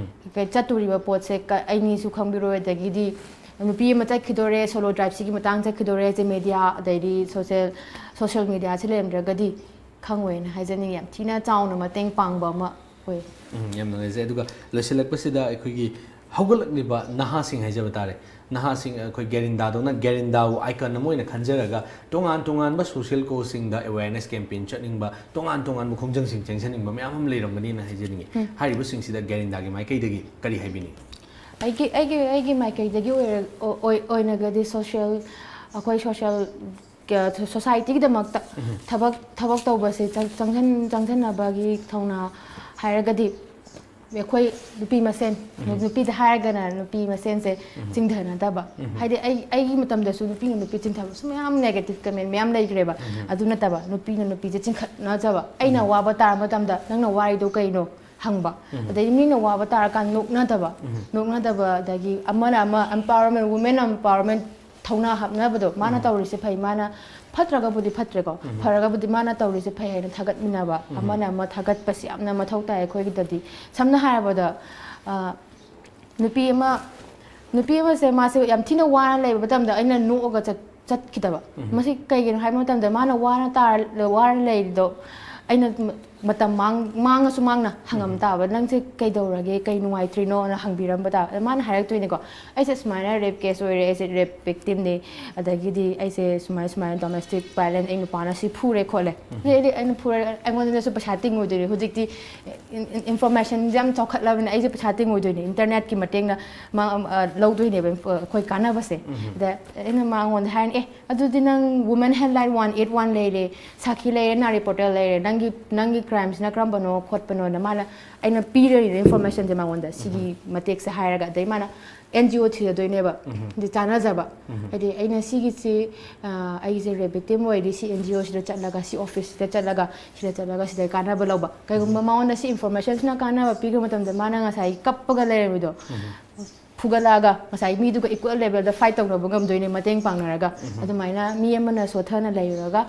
ꯀꯩ-, ꯆꯠꯇꯣꯔꯤꯕ ꯄꯣꯠꯁꯦ ꯀ-, ꯑꯩꯅꯤꯁꯨ ꯈꯪꯕꯤꯔꯣꯏ, ꯑꯗꯒꯤꯗꯤ ꯅꯨꯄꯤ ꯑꯃ ꯆꯠꯈꯤꯗꯣꯔꯦ, ꯁꯣꯂꯣ ꯇ꯭ꯔꯥꯏꯕꯁꯤꯒꯤ ꯃꯇꯥꯡ ꯆꯠꯈꯤꯗꯣꯔꯦ ꯍꯥꯏꯁꯦ ꯃꯦꯗꯤꯌꯥ, ꯑꯗꯩꯗꯤ ꯁꯣꯁꯦꯜ ꯁꯣꯁꯦꯜ ꯃꯦꯗꯤꯌꯥꯁꯤ ꯂꯩꯔꯝꯗ꯭ꯔꯒꯗꯤ ꯈꯪꯉꯣꯏꯅ ꯍꯥꯏꯖꯅꯤꯡꯉꯤ꯫ ꯌꯥꯝ ꯊꯤꯅ ꯆꯥꯎꯅ ꯃꯇꯦꯡ ꯄꯥꯡꯕ ꯑꯃ ꯑꯣꯏ꯫ ꯎꯝ, ꯌꯥꯝ ꯅꯨꯡꯉꯥꯏꯖꯩ꯫ ꯑꯗꯨꯒ ꯂꯣꯏꯁꯤꯜꯂꯛꯄꯁꯤꯗ ꯑꯩꯈꯣꯏꯒꯤ ꯍꯧꯒꯠꯂꯛꯂꯤꯕ ꯅꯍꯥꯁꯤꯡ ꯍꯥꯏꯖꯕ ꯇꯥꯔꯦ, ꯅꯍꯥꯁꯤꯡ ꯑꯩꯈꯣꯏ ꯒꯦꯔꯤꯟꯗꯥꯗꯧꯅ ꯒꯦꯔꯤꯟꯗꯥꯕꯨ ꯑꯥꯏꯀꯟ ꯑꯃ ꯑꯣꯏꯅ ꯈꯟꯖꯔꯒ ꯇꯣꯉꯥꯟ ꯇꯣꯉꯥꯟꯕ ꯁꯣꯁꯤꯌꯦꯜ ꯀꯣꯁꯁꯤꯡꯗ ꯑꯦꯋꯦꯌꯔꯅꯦꯁ ꯀꯦꯝꯄꯦꯟ ꯆꯠꯅꯤꯡꯕ, ꯇꯣꯉꯥꯟ ꯇꯣꯉꯥꯟꯕ ꯈꯣꯡꯖꯪꯁꯤꯡ ꯆꯦꯟꯖꯅꯤꯡꯕ ꯃꯌꯥꯝ ꯑꯃ ꯂꯩꯔꯝꯒꯅꯤꯅ ꯍꯥꯏꯖꯅꯤꯡꯉꯤ꯫ ꯍꯥꯏꯔꯤꯕꯁꯤꯡꯁꯤꯗ ꯒꯦꯔꯤꯟꯗꯥꯒꯤ ꯃꯥꯏꯀꯩꯗꯒꯤ ꯀꯔꯤ ꯍꯥꯏꯕꯤꯅꯤꯡꯉꯤ? ꯑꯩꯒꯤ ꯑꯩꯒꯤ ꯑꯩꯒꯤ ꯃꯥꯏꯀꯩꯗꯒꯤ ꯑꯣꯏꯔ- ꯑꯣꯏ- ꯑꯣꯏꯅꯒꯗꯤ ꯁꯣꯁꯤꯌꯦꯜ, ꯑꯩꯈꯣꯏ ꯁꯣꯁꯤꯌꯦꯜ ꯁꯣꯁꯥꯏꯇꯤꯒꯤꯗꯃꯛꯇ ꯊꯕꯛ ꯊꯕꯛ ꯇꯧꯕꯁꯦ ꯆꯪ- ꯆꯪꯁꯟ ꯆꯪꯁꯟꯅꯕꯒꯤ ꯊꯧꯅꯥ ꯍꯥꯏꯔꯒꯗꯤ ꯑꯩꯈꯣꯏ ꯅꯨꯄꯤ ꯃꯁꯦꯟ, ꯅꯨꯄꯤꯗ ꯍꯥꯏꯔꯒꯅ ꯅꯨꯄꯤ ꯃꯁꯦꯟꯁꯦ ꯆꯤꯡꯊꯅꯗꯕ꯫ ꯍꯥꯏꯗꯤ ꯑꯩ ꯑꯩꯒꯤ ꯃꯇꯝꯗꯁꯨ ꯅꯨꯄꯤꯅ ꯅꯨꯄꯤ ꯆꯤꯡꯊꯕꯁꯨ ꯃꯌꯥꯝ ꯅꯦꯒꯦꯇꯤꯞ ꯀꯃꯦꯟ ꯃꯌꯥꯝ ꯂꯩꯈ꯭ꯔꯦꯕ꯫ ꯑꯗꯨ ꯅꯠꯇꯕ, ꯅꯨꯄꯤꯅ ꯅꯨꯄꯤꯁꯦ ꯆꯤꯡꯈꯠꯅꯖꯕ꯫ ꯑꯩꯅ ꯋꯥꯕ ꯇꯥꯔ ꯃꯇꯝꯗ ꯅꯪꯅ ꯋꯥꯔꯤꯗꯣ ꯀꯩꯅꯣ ꯍꯪꯕ꯫ ꯑꯗꯩꯗꯤ ꯃꯤꯅ ꯋꯥꯕ ꯇꯥꯔꯀꯥꯟꯗ ꯅꯣꯛꯅꯗꯕ꯫ ꯅꯣꯛꯅꯗꯕ, ꯑꯗꯒꯤ ꯑꯃꯅ ꯑꯃ ꯑꯦꯝꯄꯥꯋꯔꯃꯦꯟ, ꯋꯨꯃꯦꯟ ꯑꯦꯝꯄꯥꯋꯔꯃꯦꯟ ꯊꯧꯅꯥ ꯍꯥꯞꯅꯕꯗꯣ, ꯃꯥꯅ ꯇꯧꯔꯤꯁꯦ ꯐꯩ, ꯃꯥꯅ ꯐꯠꯇ꯭ꯔꯒꯕꯨꯗꯤ ꯐꯠꯇ꯭ꯔꯦꯀꯣ, ꯐꯔꯒꯕꯨꯗꯤ ꯃꯥꯅ ꯇꯧꯔꯤꯁꯦ ꯐꯩ ꯍꯥꯏꯅ ꯊꯥꯒꯠꯃꯤꯟꯅꯕ, ꯑꯃꯅ ꯑꯃ ꯊꯥꯒꯠꯄꯁꯤ ꯌꯥꯝꯅ ꯃꯊꯧ ꯇꯥꯏ ꯑꯩꯈꯣꯏꯒꯤꯗꯗꯤ꯫ ꯁꯝꯅ ꯍꯥꯏꯔꯕꯗ, ꯑ, ꯅꯨꯄꯤ ꯑꯃ ꯅꯨꯄꯤ ꯑꯃꯁꯦ ꯃꯥꯁꯦ ꯌꯥꯝ ꯊꯤꯅ ꯋꯥꯅ ꯂꯩꯕ ꯃꯇꯝꯗ ꯑꯩꯅ ꯅꯣꯛꯑꯒ ꯆꯠ- ꯆꯠꯈꯤꯗꯕ꯫ ꯃꯁꯤ ꯀꯩꯒꯤꯅꯣ ꯍꯥꯏꯕ ꯃꯇꯝꯗ ꯃꯥꯅ ꯋꯥꯅ ꯇꯥꯔ ꯋꯥꯅ ꯂꯩꯔꯤꯗꯣ ꯑꯩꯅ ꯃꯇꯝ ꯃꯥꯡ- ꯃꯥꯡꯉꯁꯨ ꯃꯥꯡꯅ ꯍꯪꯉꯝ ꯇꯥꯕ, "ꯅꯪꯁꯦ ꯀꯩꯗꯧꯔꯒꯦ, ꯀꯩ ꯅꯨꯡꯉꯥꯏꯇ꯭ꯔꯤꯅꯣꯅ?" ꯍꯪꯕꯤꯔꯝꯕ ꯇꯥꯕ꯫ ꯑꯗ ꯃꯥꯅ ꯍꯥꯏꯔꯛꯇꯣꯏꯅꯤꯀꯣ, "ꯑꯩꯁꯦ ꯁꯨꯃꯥꯏꯅ ꯔꯦꯞ ꯀꯦꯁ ꯑꯣꯏꯔꯦ, ꯑꯩꯁꯦ ꯔꯦꯞ ꯚꯤꯛꯇꯤꯝꯅꯤ, ꯑꯗꯒꯤꯗꯤ ꯑꯩꯁꯦ ꯁꯨꯃꯥꯏꯅ ꯁꯨꯃꯥꯏꯅ ꯗꯣꯃꯦꯁꯇꯤꯛ ꯚꯥꯏꯂꯦꯟꯁ, ꯑꯩ ꯅꯨꯄꯥꯅ ꯁꯤ ꯐꯨꯔꯦ ꯈꯣꯠꯂꯦ, ꯑꯗꯩꯗꯤ ꯑꯩꯅ ꯐꯨꯔꯦ, ꯑꯩꯉꯣꯟꯗꯁꯨ ꯄꯩꯁꯥ ꯇꯤꯡꯉꯣꯏꯗꯣꯏꯅꯤ꯫ ꯍꯧꯖꯤꯛꯇꯤ ꯏꯟꯐꯣꯔꯃꯦꯁꯟꯁꯦ ꯌꯥꯝ ꯆꯥꯎꯈꯠꯂꯕꯅꯤꯅ ꯑꯩꯁꯦ ꯄꯩꯁꯥ ꯇꯤꯡꯉꯣꯏꯗꯣꯏꯅꯤ, ꯏꯟꯇꯔꯅꯦꯠꯀꯤ ꯃꯇꯦꯡꯅ ꯃꯥ- ꯑ, ꯂꯧꯗꯣꯏꯅꯦꯕ ꯑꯩꯈꯣꯏ ꯀꯥꯟꯅꯕꯁꯦ꯫ ꯑꯗ ꯑꯩꯅ ꯃꯉꯣꯟꯗ ꯍꯥꯏꯔꯅꯤ, "ꯑꯦ, ꯑꯗꯨꯗꯤ ꯅꯪ women helpline one eight one ꯂꯩꯔꯦ, ꯁꯥꯈꯤ ꯂꯩꯔꯦ, ꯅꯥꯔꯤ ꯄꯣꯔꯇꯦꯜ ꯂꯩꯔꯦ, ꯅꯪꯒꯤ ꯅꯪꯒꯤ ꯀ꯭ꯔꯥꯏꯝꯁꯤꯅ ꯀꯔꯝꯕꯅꯣ ꯈꯣꯠꯄꯅꯣꯅ" ꯃꯥꯅ, ꯑꯩꯅ ꯄꯤꯔꯅꯤꯅ ꯏꯟꯐꯣꯔꯃꯦꯁꯟꯁꯦ ꯃꯉꯣꯟꯗ, ꯁꯤꯒꯤ ꯃꯇꯦꯛꯁꯦ ꯍꯥꯏꯔꯒ, ꯑꯗꯩ ꯃꯥꯅ ꯑꯦꯟ ꯖꯤ ꯑꯣ ꯊꯤꯖꯗꯣꯏꯅꯦꯕ꯫ ꯑꯗꯨ ꯆꯥꯟꯅꯖꯕ꯫ ꯍꯥꯏꯗꯤ ꯑꯩꯅ ꯁꯤꯒꯤꯁꯤ, ꯑ, ꯑꯩꯁꯦ ꯔꯦꯞ ꯚꯤꯛꯇꯤꯝ ꯑꯣꯏꯔꯗꯤ ꯁꯤ ꯑꯦꯟ ꯖꯤ ꯑꯣꯁꯤꯗ ꯆꯠꯂꯒ, ꯁꯤ ꯑꯣꯐꯤꯁꯁꯤꯗ ꯆꯠꯂꯒ, ꯁꯤꯗ ꯆꯠꯂꯒ ꯁꯤꯗ ꯀꯥꯟꯅꯕ ꯂꯧꯕ꯫ ꯀꯩꯒꯨꯝꯕ ꯃꯉꯣꯟꯗ ꯁꯤ ꯏꯟꯐꯣꯔꯃꯦꯁꯟꯁꯤꯅ ꯀꯥꯟꯅꯕ ꯄꯤꯕ ꯃꯇꯝꯗ ꯃꯥꯅ ꯉꯁꯥꯏ ꯀꯞꯄꯒ ꯂꯩꯔꯝꯃꯤꯗꯣ, ꯐꯨꯒꯠꯂꯛꯑꯒ ꯉꯁꯥꯏ ꯃꯤꯗꯨꯒ equal levelꯗ fight ꯇꯧꯅꯕ ꯉꯝꯗꯣꯏꯅꯦ ꯃꯇꯦꯡ ꯄꯥꯡꯅꯔꯒ꯫ ꯑꯗꯨꯃꯥꯏꯅ ꯃꯤ ꯑꯃꯅ ꯁꯣꯠꯊꯅ ꯂꯩꯔꯨꯔꯒ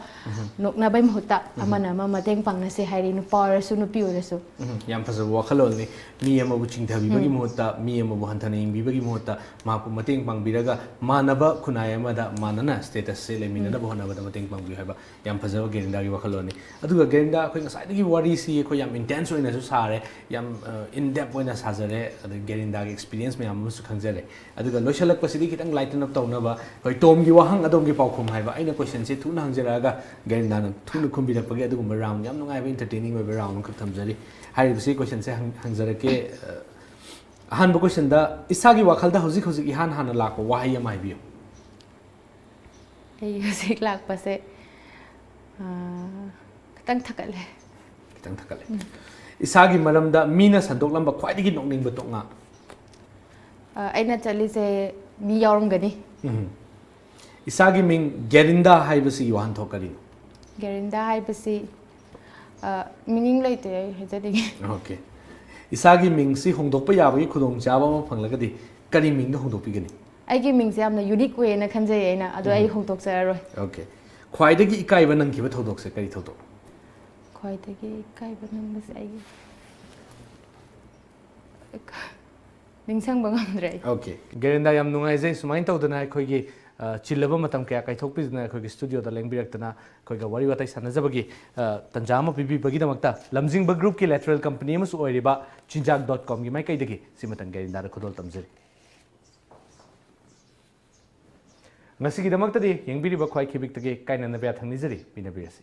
ꯅꯣꯛꯅꯕꯩ ꯃꯍꯨꯠꯇ ꯑꯃꯅ ꯑꯃ ꯃꯇꯦꯡ ꯄꯥꯡꯅꯁꯦ ꯍꯥꯏꯔꯤ, ꯅꯨꯄꯥ ꯑꯣꯏꯔꯁꯨ ꯅꯨꯄꯤ ꯑꯣꯏꯔꯁꯨ꯫ ꯎꯝ, ꯌꯥꯝ ꯐꯖꯕ ꯋꯥꯈꯜꯂꯣꯟꯅꯤ꯫ ꯃꯤ ꯑꯃꯕꯨ ꯆꯤꯡꯊꯕꯤꯕꯒꯤ ꯃꯍꯨꯠꯇ, ꯃꯤ ꯑꯃꯕꯨ ꯍꯟꯊꯅ ꯌꯦꯡꯕꯤꯕꯒꯤ ꯃꯍꯨꯠꯇ, ꯃꯍꯥꯛꯄꯨ ꯃꯇꯦꯡ ꯄꯥꯡꯕꯤꯔꯒ ꯃꯥꯟꯅꯕ ꯈꯨꯟꯅꯥꯏ ꯑꯃꯗ ꯃꯥꯟꯅꯅ statusꯁꯦ ꯂꯩꯃꯤꯟꯅꯅꯕ ꯍꯣꯠꯅꯕꯗ ꯃꯇꯦꯡ ꯄꯥꯡꯕꯤꯌꯨ ꯍꯥꯏꯕ ꯌꯥꯝ ꯐꯖꯕ ꯒꯦꯔꯤꯟꯗꯥꯒꯤ ꯋꯥꯈꯜꯂꯣꯟꯅꯤ꯫ ꯑꯗꯨꯒ ꯒꯦꯔꯤꯟꯗꯥ, ꯑꯩꯈꯣꯏ ꯉꯁꯥꯏꯗꯒꯤ ꯋꯥꯔꯤꯁꯤ ꯑꯩꯈꯣꯏ ꯌꯥꯝ intense ꯑꯣꯏꯅꯁꯨ ꯁꯥꯔꯦ, ꯌꯥꯝ, ꯑ, in depth ꯑꯣꯏꯅ ꯁꯥꯖꯔꯦ, ꯑꯗꯒꯤ ꯒꯦꯔꯤꯟꯗꯥꯒꯤ experience ꯃꯌꯥꯝ ꯑꯃꯁꯨ ꯈꯪꯖꯔꯦ꯫ ꯑꯗꯨꯒ ꯂꯣꯏꯁꯤꯜꯂꯛꯄꯁꯤꯗꯤ ꯈꯤꯇꯪ lighten up ꯇꯧꯅꯕ ꯑꯩꯈꯣꯏ ꯇꯣꯝꯒꯤ ꯋꯥꯍꯪ ꯑꯗꯣꯝꯒꯤ ꯄꯥꯎꯈꯨꯝ ꯍꯥꯏꯕ, ꯑꯩꯅ questionꯁꯦ ꯊꯨꯅ ꯍꯪꯖꯔꯛꯑꯒ ꯒꯦꯔꯤꯟꯗꯥꯅ ꯊꯨꯅ ꯈꯨꯝꯕꯤꯔꯛꯄꯒꯤ ꯑꯗꯨꯒꯨꯝꯕ round, ꯌꯥꯝ ꯅꯨꯡꯉꯥꯏꯕ entertaining ꯑꯣꯏꯕ round ꯑꯃꯈꯛ ꯊꯝꯖꯔꯤ꯫ ꯍꯥꯏꯔꯤꯕꯁꯤ questionꯁꯦ ꯍꯪ-, ꯍꯪꯖꯔꯛꯀꯦ꯫ ꯑ, ꯑꯍꯥꯟꯕ questionꯗ ꯏꯁꯥꯒꯤ ꯋꯥꯈꯜꯗ ꯍꯧꯖꯤꯛ ꯍꯧꯖꯤꯛ ꯏꯍꯥꯟ ꯍꯥꯟꯅ ꯂꯥꯛꯄ ꯋꯥꯍꯩ ꯑꯃ ꯍꯥꯏꯕꯤꯌꯨ꯫ ꯑꯩ ꯍꯧꯖꯤꯛ ꯂꯥꯛꯄꯁꯦ, ꯑ, ꯈꯤꯇꯪ ꯊꯛꯀꯠꯂꯦ꯫ ꯈꯤꯇꯪ ꯊꯛꯀꯠꯂꯦ꯫ ꯏꯁꯥꯒꯤ ꯃꯔꯝꯗ ꯃꯤꯅ ꯁꯟꯗꯣꯛꯂꯝꯕ ꯈ꯭ꯋꯥꯏꯗꯒꯤ ꯅꯣꯛꯅꯤꯡꯕ ꯇꯣꯛꯉꯥ꯫ ꯑ, ꯑꯩꯅ ꯆꯠꯂꯤꯁꯦ ꯃꯤ ꯌꯥꯎꯔꯝꯒꯅꯤ꯫ ꯎꯝ꯫ ꯏꯁꯥꯒꯤ ꯃꯤꯡ ꯒꯦꯔꯤꯟꯗꯥ ꯍꯥꯏꯕꯁꯤꯒꯤ ꯋꯥꯍꯟꯊꯣꯛ ꯀꯔꯤꯅꯣ? ꯒꯦꯔꯤꯟꯗꯥ ꯍꯥꯏꯕꯁꯤ, ꯑ, meaning ꯂꯩꯇꯦ, ꯑꯩ ꯍꯥꯏꯖꯅꯤꯡꯉꯤ꯫ Okay꯫ ꯏꯁꯥꯒꯤ ꯃꯤꯡꯁꯤ ꯍꯣꯡꯗꯣꯛꯄ ꯌꯥꯕꯒꯤ ꯈꯨꯗꯣꯡꯆꯥꯕ ꯑꯃ ꯐꯪꯂꯒꯗꯤ ꯀꯔꯤ ꯃꯤꯡꯗ ꯍꯣꯡꯗꯣꯛꯄꯤꯒꯅꯤ? ꯑꯩꯒꯤ ꯃꯤꯡꯁꯦ ꯌꯥꯝꯅ unique ꯑꯣꯏꯌꯦꯅ ꯈꯟꯖꯩ ꯑꯩꯅ, ꯑꯗꯣ ꯑꯩ ꯍꯣꯡꯗꯣꯛꯆꯔꯔꯣꯏ꯫ Okay꯫ ꯈ꯭ꯋꯥꯏꯗꯒꯤ ꯏꯀꯥꯏꯕ ꯅꯪꯈꯤꯕ ꯊꯧꯗꯣꯛꯁꯦ ꯀꯔꯤ ꯊꯧꯗꯣꯛ? ꯈ꯭ꯋꯥꯏꯗꯒꯤ ꯏꯀꯥꯏꯕ ꯅꯪꯕꯁꯦ ꯑꯩꯒꯤ ꯅꯤꯡꯁꯤꯡꯕ ꯉꯝꯗ꯭ꯔꯦ ꯑꯩ꯫ Okay꯫ ꯒꯦꯔꯤꯟꯗꯥ, ꯌꯥꯝ ꯅꯨꯡꯉꯥꯏꯖꯩ ꯁꯨꯃꯥꯏꯅ ꯇꯧꯗꯅ ꯑꯩꯈꯣꯏꯒꯤ, ꯑ, ꯆꯤꯜꯂꯕ ꯃꯇꯝ ꯀꯌꯥ ꯀꯥꯏꯊꯣꯛꯄꯤꯗꯨꯅ ꯑꯩꯈꯣꯏꯒꯤ studioꯗ ꯂꯦꯡꯕꯤꯔꯛꯇꯅ ꯑꯩꯈꯣꯏꯒ ꯋꯥꯔꯤ ꯋꯥꯇꯥꯏ ꯁꯥꯟꯅꯖꯕꯒꯤ, ꯑ, ꯇꯟꯖꯥ ꯑꯃ ꯄꯤꯕꯤꯕꯒꯤꯗꯃꯛꯇ꯫ ꯂꯝꯖꯤꯡꯕ groupꯀꯤ lateral company ꯑꯃꯁꯨ ꯑꯣꯏꯔꯤꯕ ꯆꯤꯟꯖꯥꯛ dot comꯒꯤ ꯃꯥꯏꯀꯩꯗꯒꯤ ꯁꯤꯃꯇꯪ ꯒꯦꯔꯤꯟꯗꯥꯗ ꯈꯨꯗꯣꯜ ꯇꯝꯖꯔꯤ꯫ ꯉꯁꯤꯒꯤꯗꯃꯛꯇꯗꯤ ꯌꯦꯡꯕꯤꯔꯤꯕ ꯈ꯭ꯋꯥꯏ ꯈꯤꯕꯤꯛꯇꯒꯤ ꯀꯥꯏꯅꯅꯕ ꯌꯥꯊꯪ ꯅꯤꯖꯔꯤ꯫ ꯄꯤꯅꯕꯤꯔꯁꯤ꯫